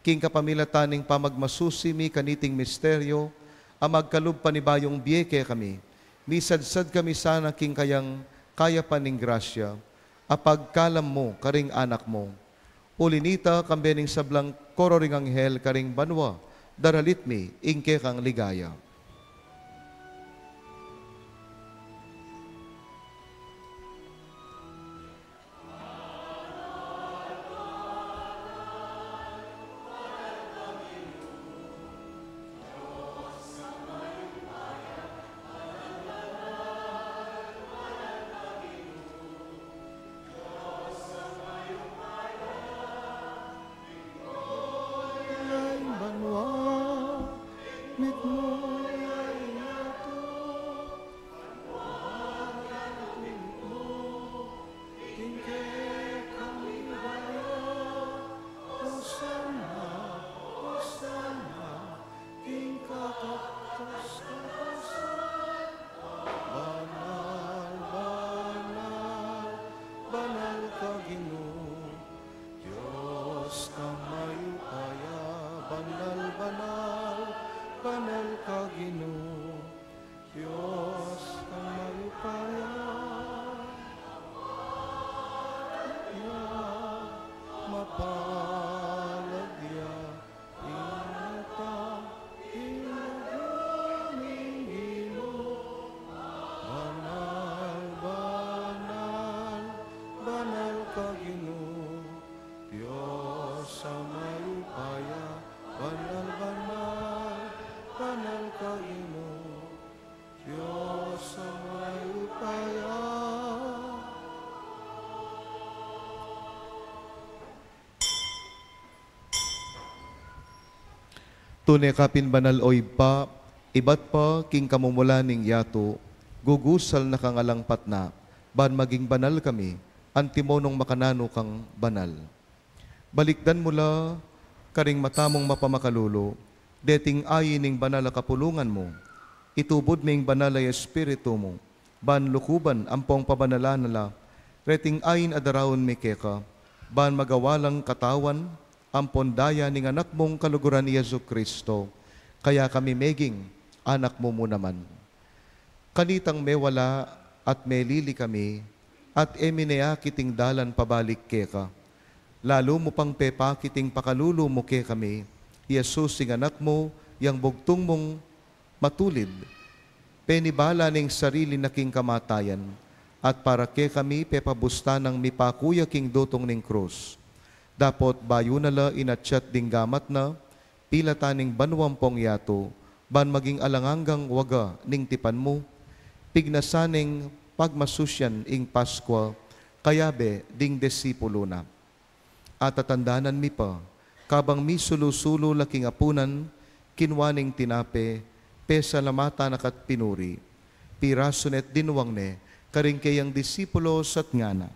King kapamilatan ning pamagmasusi mi kaniting misteryo, a magkalub panibayung bie kekami, misadsad kami sana king kayang kayapan ning grasya, a pagkalam mu karing anak mu. Uli nita, kambe ning sablang koro ring anghel karing banwa, daralit mi ing kekang ligaya. Ing banua, mitmu ya ing yatu, banua, mitmu, king kekang ligaya. Hosanna, Hosanna, king kakatapus-tapusan. Banal, banal, banal ka Ginu, Dios ka mayupaya. Banal, banal, banal ka Ginu, Dios ka mayupaya. Ya, mapalad ya ing atatang king lagyu ning Ginu. Banal, banal, banal ka Ginu, Dios a mayupaya. Banal, banal, banal ka Ginu, Dios a mayupaya. Tune ka pin banal, o Ibpa, ibat pa king kamumulan ning yatu, gugusal na kang alang patna, ban maging banal kami, antimo nung makananu kang banal. Balikdan mu la karing mata mung mapamakalulu deting ain ning banal a kapulungan mu. Itubud mu ing banal a Espiritu mu, ban lukuban ampong pabanalan na la reting ain a daraun mi keka, ban magawa lang katawan ampon daya ning Anak mung kaluguran, i Jesu-Cristo. Kaya kami meging anak mu mu naman. Kanitang mewala at melili kami, at e mi ne akit ing dalan pabalik keka. Lalu mu pang pepakit ing pakalulu mu kekami, i Jesus ing Anak mu, yang bugtung mung matulid, penibala ne ing sarili na king kamatayan, at para kekami pepabus tanang mipaku ya king dutung ning krus. Dapot bayu na la inatyat ding gamat na, pilatan ning banua ampong yatu, ban maging alang anggang waga ning tipan mu, pignasan neng pagmasusian ing Paskua kayabe ding disipulu na. Atatandanan mi pa, kabang misulu-sulu la king apunan, kinua neng tinape, pesalamatan na ka't pinuri. Pirasu ne't dinuang ne karing keyang disipulos at ngana,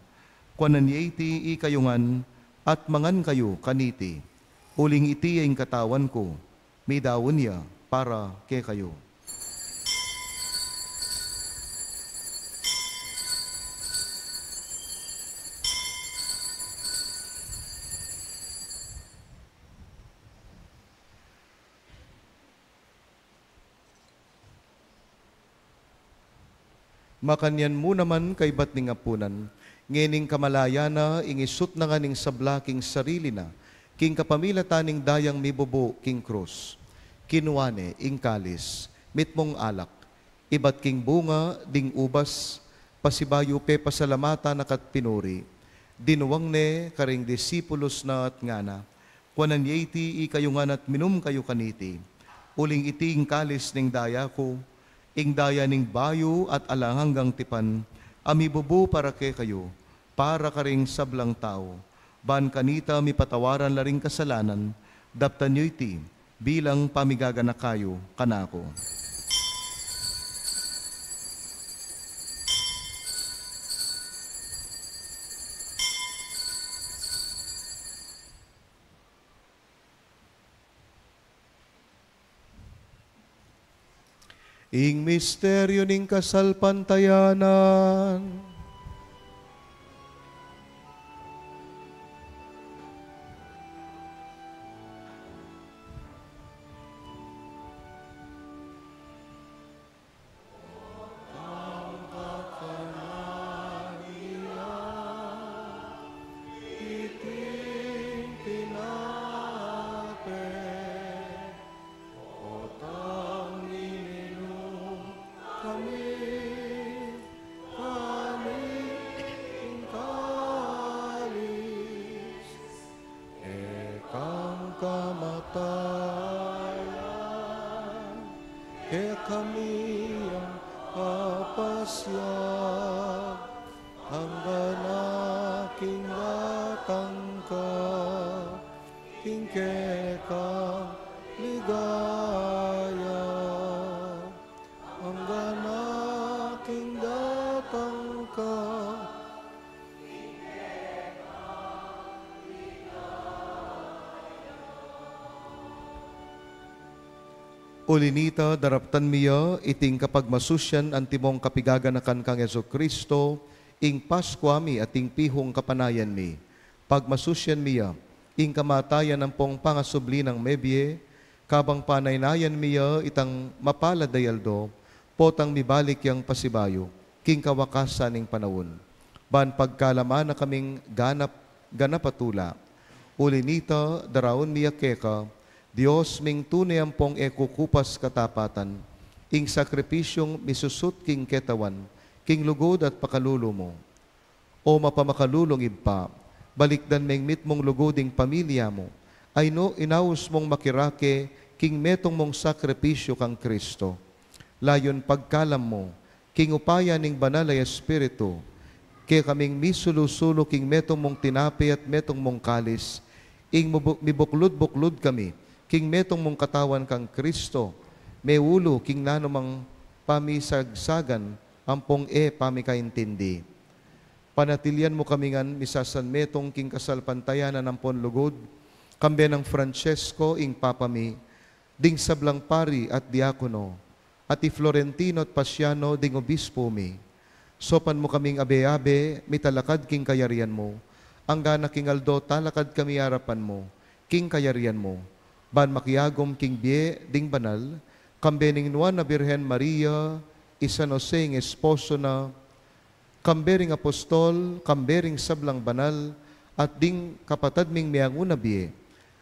kuanan ye iti ikayu ngan at mangan kayu kaniti, uling iti ya ing katawan ku, midaun ya para kekayu. Makanyan mu naman kaybat ning apunan, ngening kamalayan na, ing isut na ngan ing sabla king sarili na, king kapamilatan ning dayang mibubu king krus. Kinua ne ing kalis, mitmung alak, ibat king bunga ding ubas, pasibayu pepasalamatan na ka't pinuri. Dinuang ne karing disipulos na at ngana, kuanan ye iti ikayu ngan at minum kayu kaniti, uling iti ing kalis ning daya ku, ing daya ning bayu at alang anggang tipan, a mibubu para kekayu, para karing sablang tau. Ban kanita mipatawaran la ring kasalanan, daptan yu iti bilang pamigaganaka yu kanaku. Ing misteryu ning kasalpantayanan. Otang minum kami kaning kalis, e kang kamatayan, e kami yang papasya, anggang king datang ka, king kekang ligaya, anggang king datang ka. Uli nita, daraptan mi ya iting kapagmasusyan antimong kapigaganakan kang Jesucristo, ing Paskua mi at ing pihung kapanayan mi. Pagmasusyan mi ya ing kamatayan ampong pangasubli nang mebie, kabang panaynayan mi ya itang mapalad a aldo, potang mibalik yang pasibayu king kawakasan ning panaun, ban pagkalaman na kaming ganap, ganap a tula. Uli nita, daraun mi ya keka, Dios ming tune ampong e kukupas katapatan, ing sakripisyung misusut king ketawan, king lugud at pakalulu mu. O mapamakalulung Ibpa, balikdan meng mitmung lugud ing pamilya mu, a inu-, inaus mung makirake king metung mung sakripisyu kang Kristo. Layun pagkalam mu, king upaya ning Banal a Espiritu, kekaming misulu-sulu king metung mung tinape at metung mung kalis, ing mubu-, mibuklud-buklud kami king metung mung katawan kang Kristo, meulu king nanumang pamisagsagan ampong e pamikaintindi. Panatilian mu kami ngan misasanmetung king kasalpantayanan ampon lugud, kambe nang Francesco ing Papa mi, ding sablang pari at diakono, at i Florentino at Pasiano ding obispo mi. Saupan mu kaming abe-abe mitalakad king kayarian mu, anggana king aldo talakad kami arapan mu, king kayarian mu, ban makiagum king bie ding banal, kambe ning Nuan a Birhen Maria, i San Jose ing esposo na, kambe ring apostol, kambe ring sablang banal, at ding kapatad ming meangu na bie,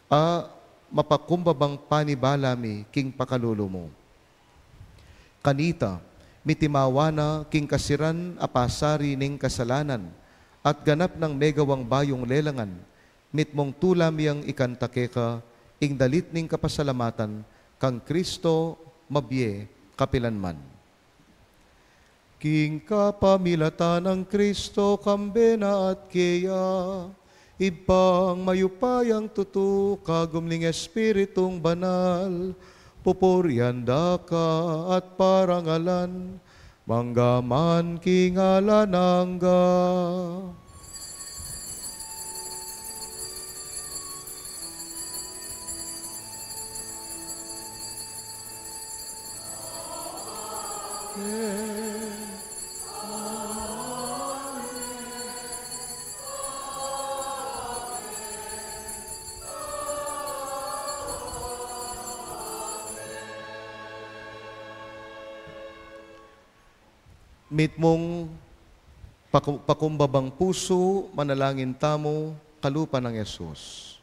a mapakumbabang panibala mi king pakalulu mu. Kanita, mitimawa na king kasiran a pasari ning kasalanan, at ganap nang megawang bayung lelangan, mitmung tula mi yang ikanta keka, ing dalit ning kapasalamatan kang Kristo, mabie kapilan man. King kapamilatan nang Kristo, kambe na at keya, Ibpang mayupayang tutu, kagum ning Espiritung Banal, Pupurian da ka at parangalan, mangga man king alang angga. Mitmung paku-, pakumbabang pusu, manalangin tamu, kalupa nang Jesus.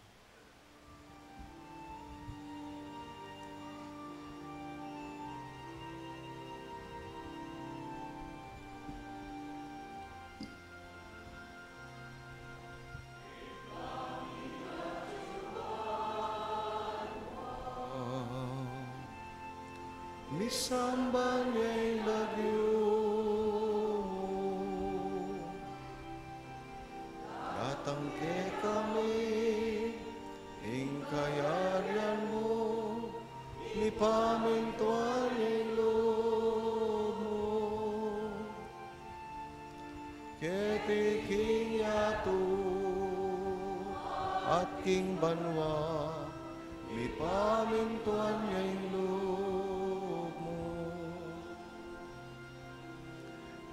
Misamban ya ing lagyu mu. Datang kekami ing kayarian mu, mipamintuan ya ing lub mu. Keti king yatu at king banua, mipamintuan ya ing lub mu.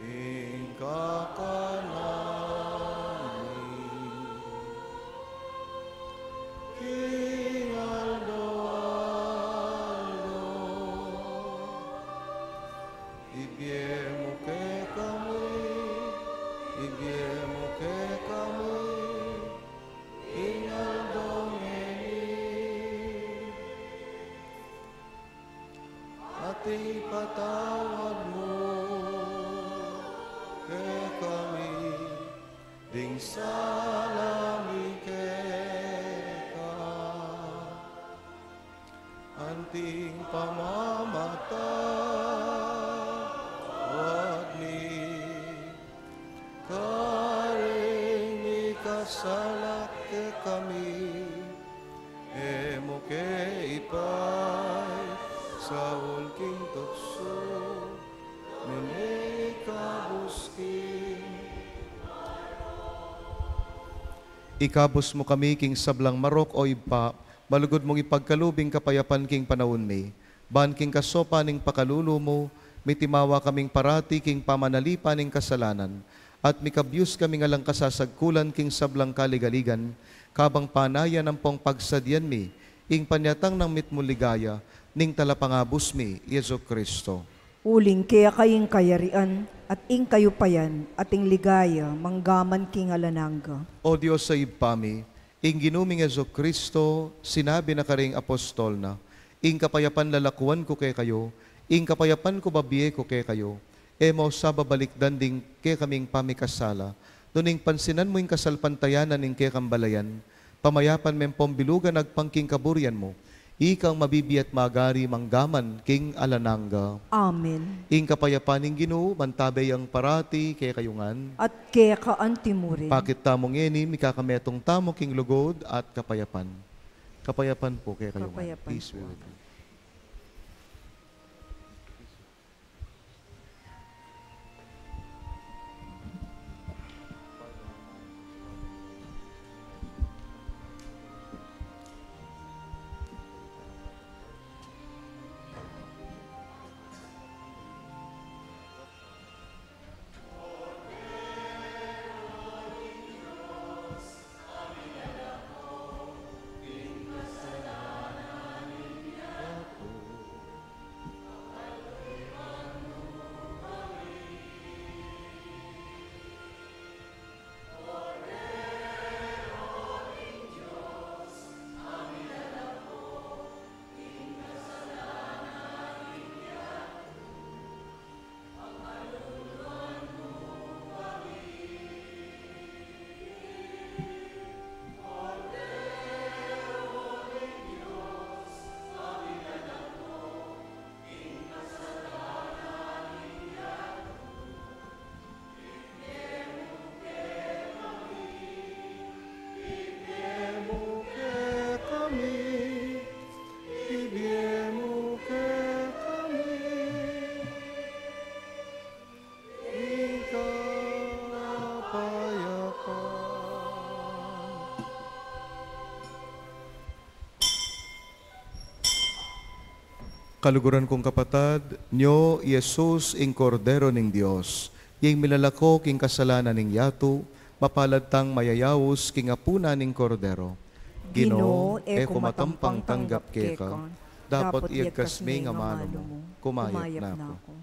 Ing kakanan mi king aldo-aldo ibie mu kekami, ibie mu kekami king aldo ngeni. At ipatawad mu kekami ding sala mi keka, anti ing pamamatawad mi karing mikasala kekami. E mu ke ipaisaul king tuksu, nune ikabus king... Ikabus mu kami king sablang marok, O Ibpa, malugud mung ipagkalub ing kapayapan king panaun mi. Ban king kasaupan ning pakalulu mu, mitimawa kaming parati king pamanalipan ning kasalanan, at mikabyus kaming alang kasasagkulan king sablang kaligaligan, kabang panayan ampong pagsadyan mi ing panyatang nang mitmung ligaya ning Talapangabus mi, Jesucristo. Uling keka ing kayarian, at ing kayupayan, at ing ligaya, manggaman king alang angga. O Dios a Ibpa mi, ing Ginu ming Jesucristo, sinabi na karing apostol na, "Ing kapayapan lalakuan ku kekayu, ing kapayapan ku babie ku kekayu." E mu sa babalikdan ding kekaming pamikasala, nune ing pansinan mu ing kasalpantayanan ning kekang balayan, pamayapan me ampong bilugan agpang king kaburian mu. Ika ing mabibie at magari manggaman king alang angga. Amen. Ing kapayapan ning Ginu mantabe yang parati kekayu ngan. At keka antimurin. Pakit tamu ngeni, mikakametung tamu king lugud at kapayapan. Kapayapan pu kekayu ngan. Kapayapan pu. Peace be with you. Kaluguran kung kapatad, nyo i Jesus ing Kordero ning Dios, ing milalako king kasalanan ning yatu, mapalad tang mayayaus king apunan ning Kordero. Ginu, e ku matampang tanggap keka, dapot iyagkas me ing amanu mu, kumayap na ku.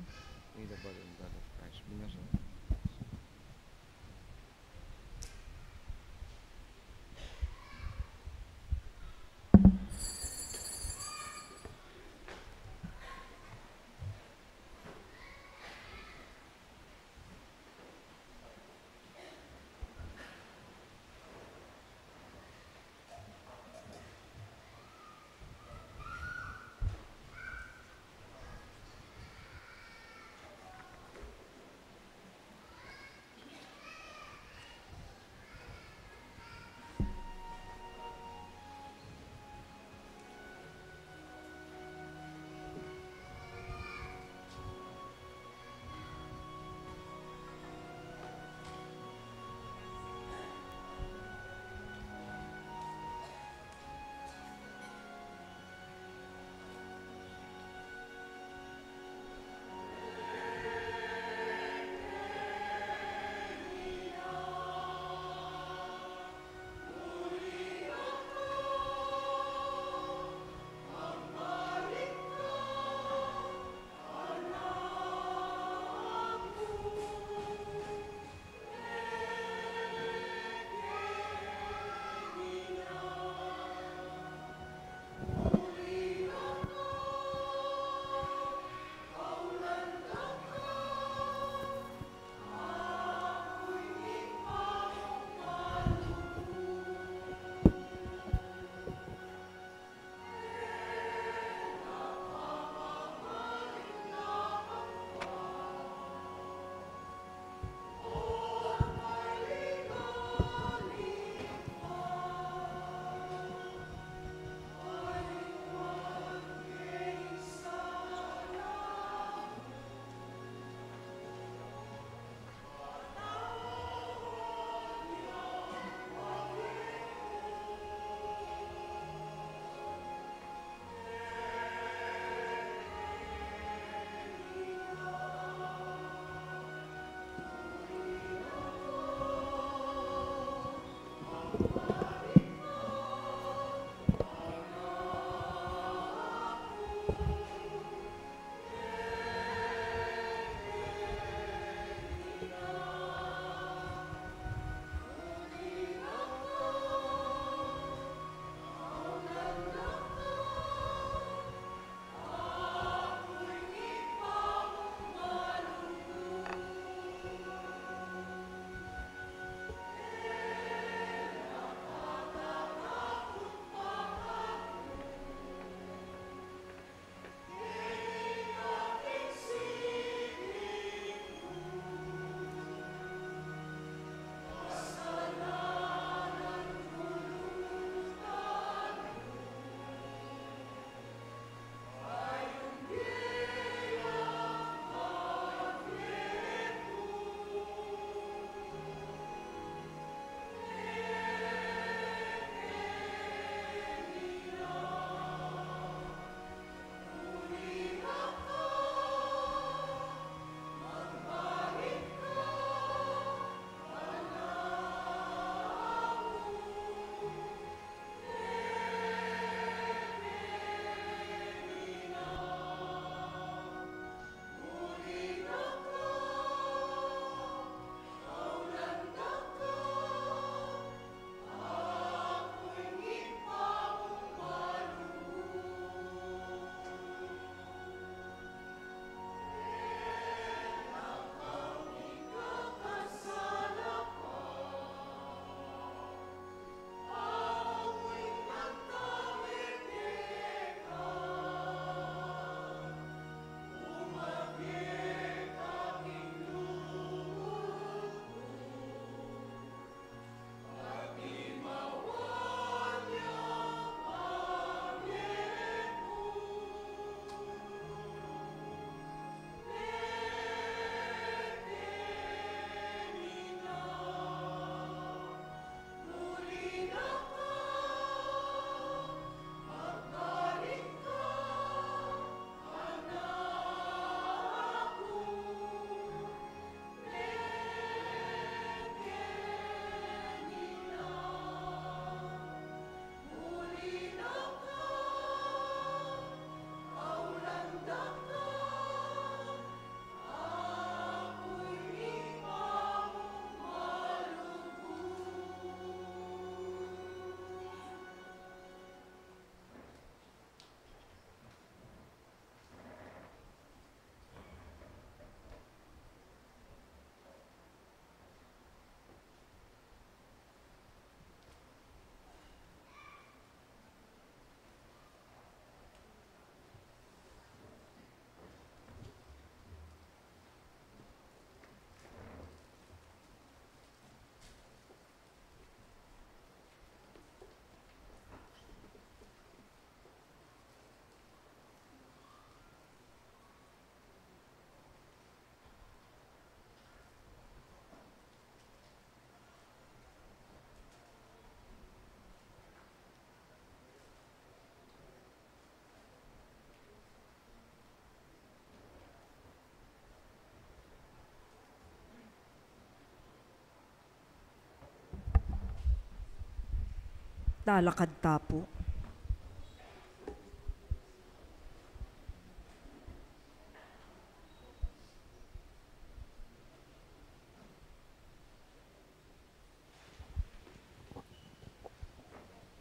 Talakad ta pu.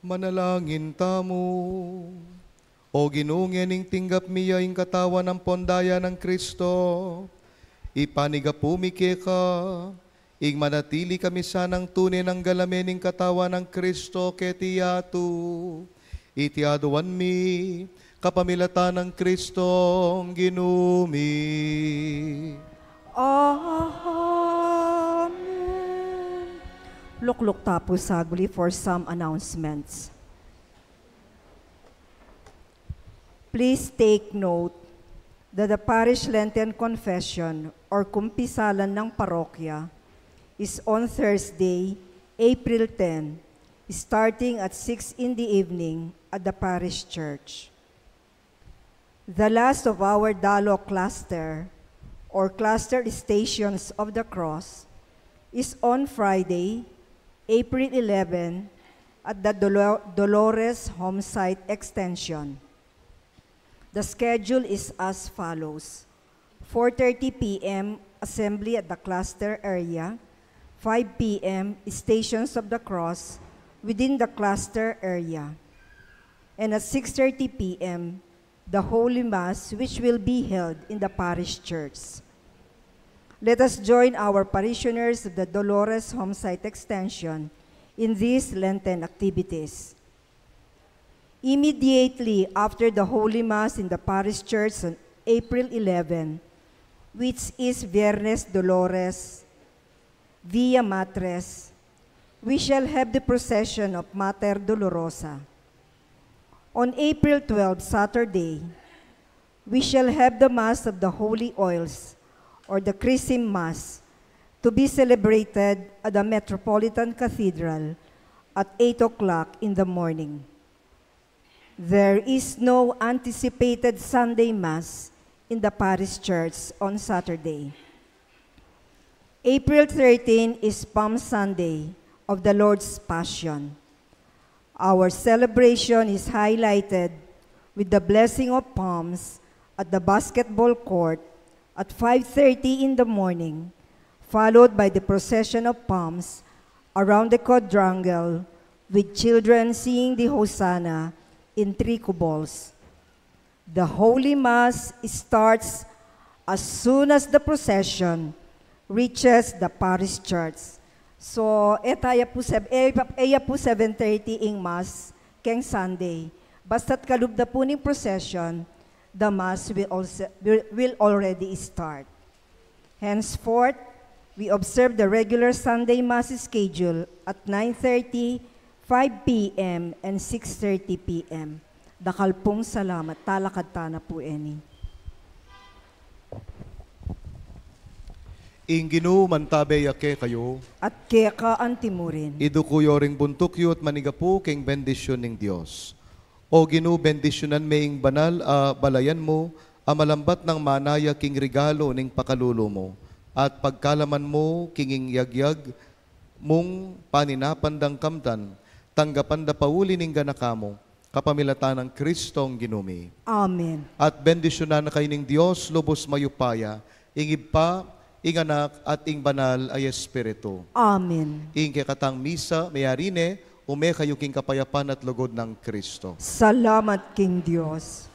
Manalangin tamu. O Ginu, ngening tinggap mi ya ing katawan ampon daya nang Kristo, ipanigapu mi keka ing manatili kami sanang tune nang galamen ning katawan nang Kristo keti yatu. Iti aduan mi kapamilatan nang Kristong Ginu mi. Amen. Lukluk ta pu saguli for some announcements. Please take note that the parish Lenten confession or kumpisalan ng parokya is on Thursday, April ten, starting at six in the evening at the parish church. The last of our Dalo cluster or cluster Stations of the Cross is on Friday, April eleven, at the Dolo-, Dolores Home Site Extension. The schedule is as follows: four thirty p m assembly at the cluster area, five p m Stations of the Cross within the cluster area, and at six thirty p m the Holy Mass, which will be held in the parish church. Let us join our parishioners of the Dolores Home Site Extension in these Lenten activities. Immediately after the Holy Mass in the parish church on April eleven, which is Viernes Dolores, Via Matres, we shall have the procession of Mater Dolorosa. On April twelve, Saturday, we shall have the Mass of the Holy Oils, or the Chrism Mass, to be celebrated at the Metropolitan Cathedral at eight o'clock in the morning. There is no anticipated Sunday Mass in the parish church on Saturday. April thirteen is Palm Sunday of the Lord's Passion. Our celebration is highlighted with the blessing of palms at the basketball court at five thirty in the morning, followed by the procession of palms around the quadrangle, with children singing the Hosanna in three cuballs. The Holy Mass starts as soon as the procession reaches the parish church. So, e ta ya pu sev-, e, e ya pu seven thirty ing Mass keng Sunday. Basta't kalub da pu ning procession, the Mass will also, will, will already start. Henceforth, we observe the regular Sunday Mass schedule at nine thirty, five p m, and six thirty p m. Dakal pung salamat. Talakad ta na pu ini. Ing Ginu mantabe ya kekayu. At keka antimurin. Iduku yu ring buntuk yu at manigapu king bendisyun ning Dios. O Ginu, bendisyunan me ing banal a balayan mu, a malambat nang manaya king regalu ning pakalulu mu, at pagkalaman mu king ing yagyag mung paninapan dang kamtan, tanggapan da pauli ning ganaka mu, kapamilatan nang Kristong Ginu mi. Amen. At bendisyunan na kayu ning Dios lubus mayupaya, ing Ibpa, ing Anak, at ing Banal a Espiritu. Amen. Ing kekatang misa meyari ne, ume kayu king kapayapan at lugud nang Kristo. Salamat king Dios.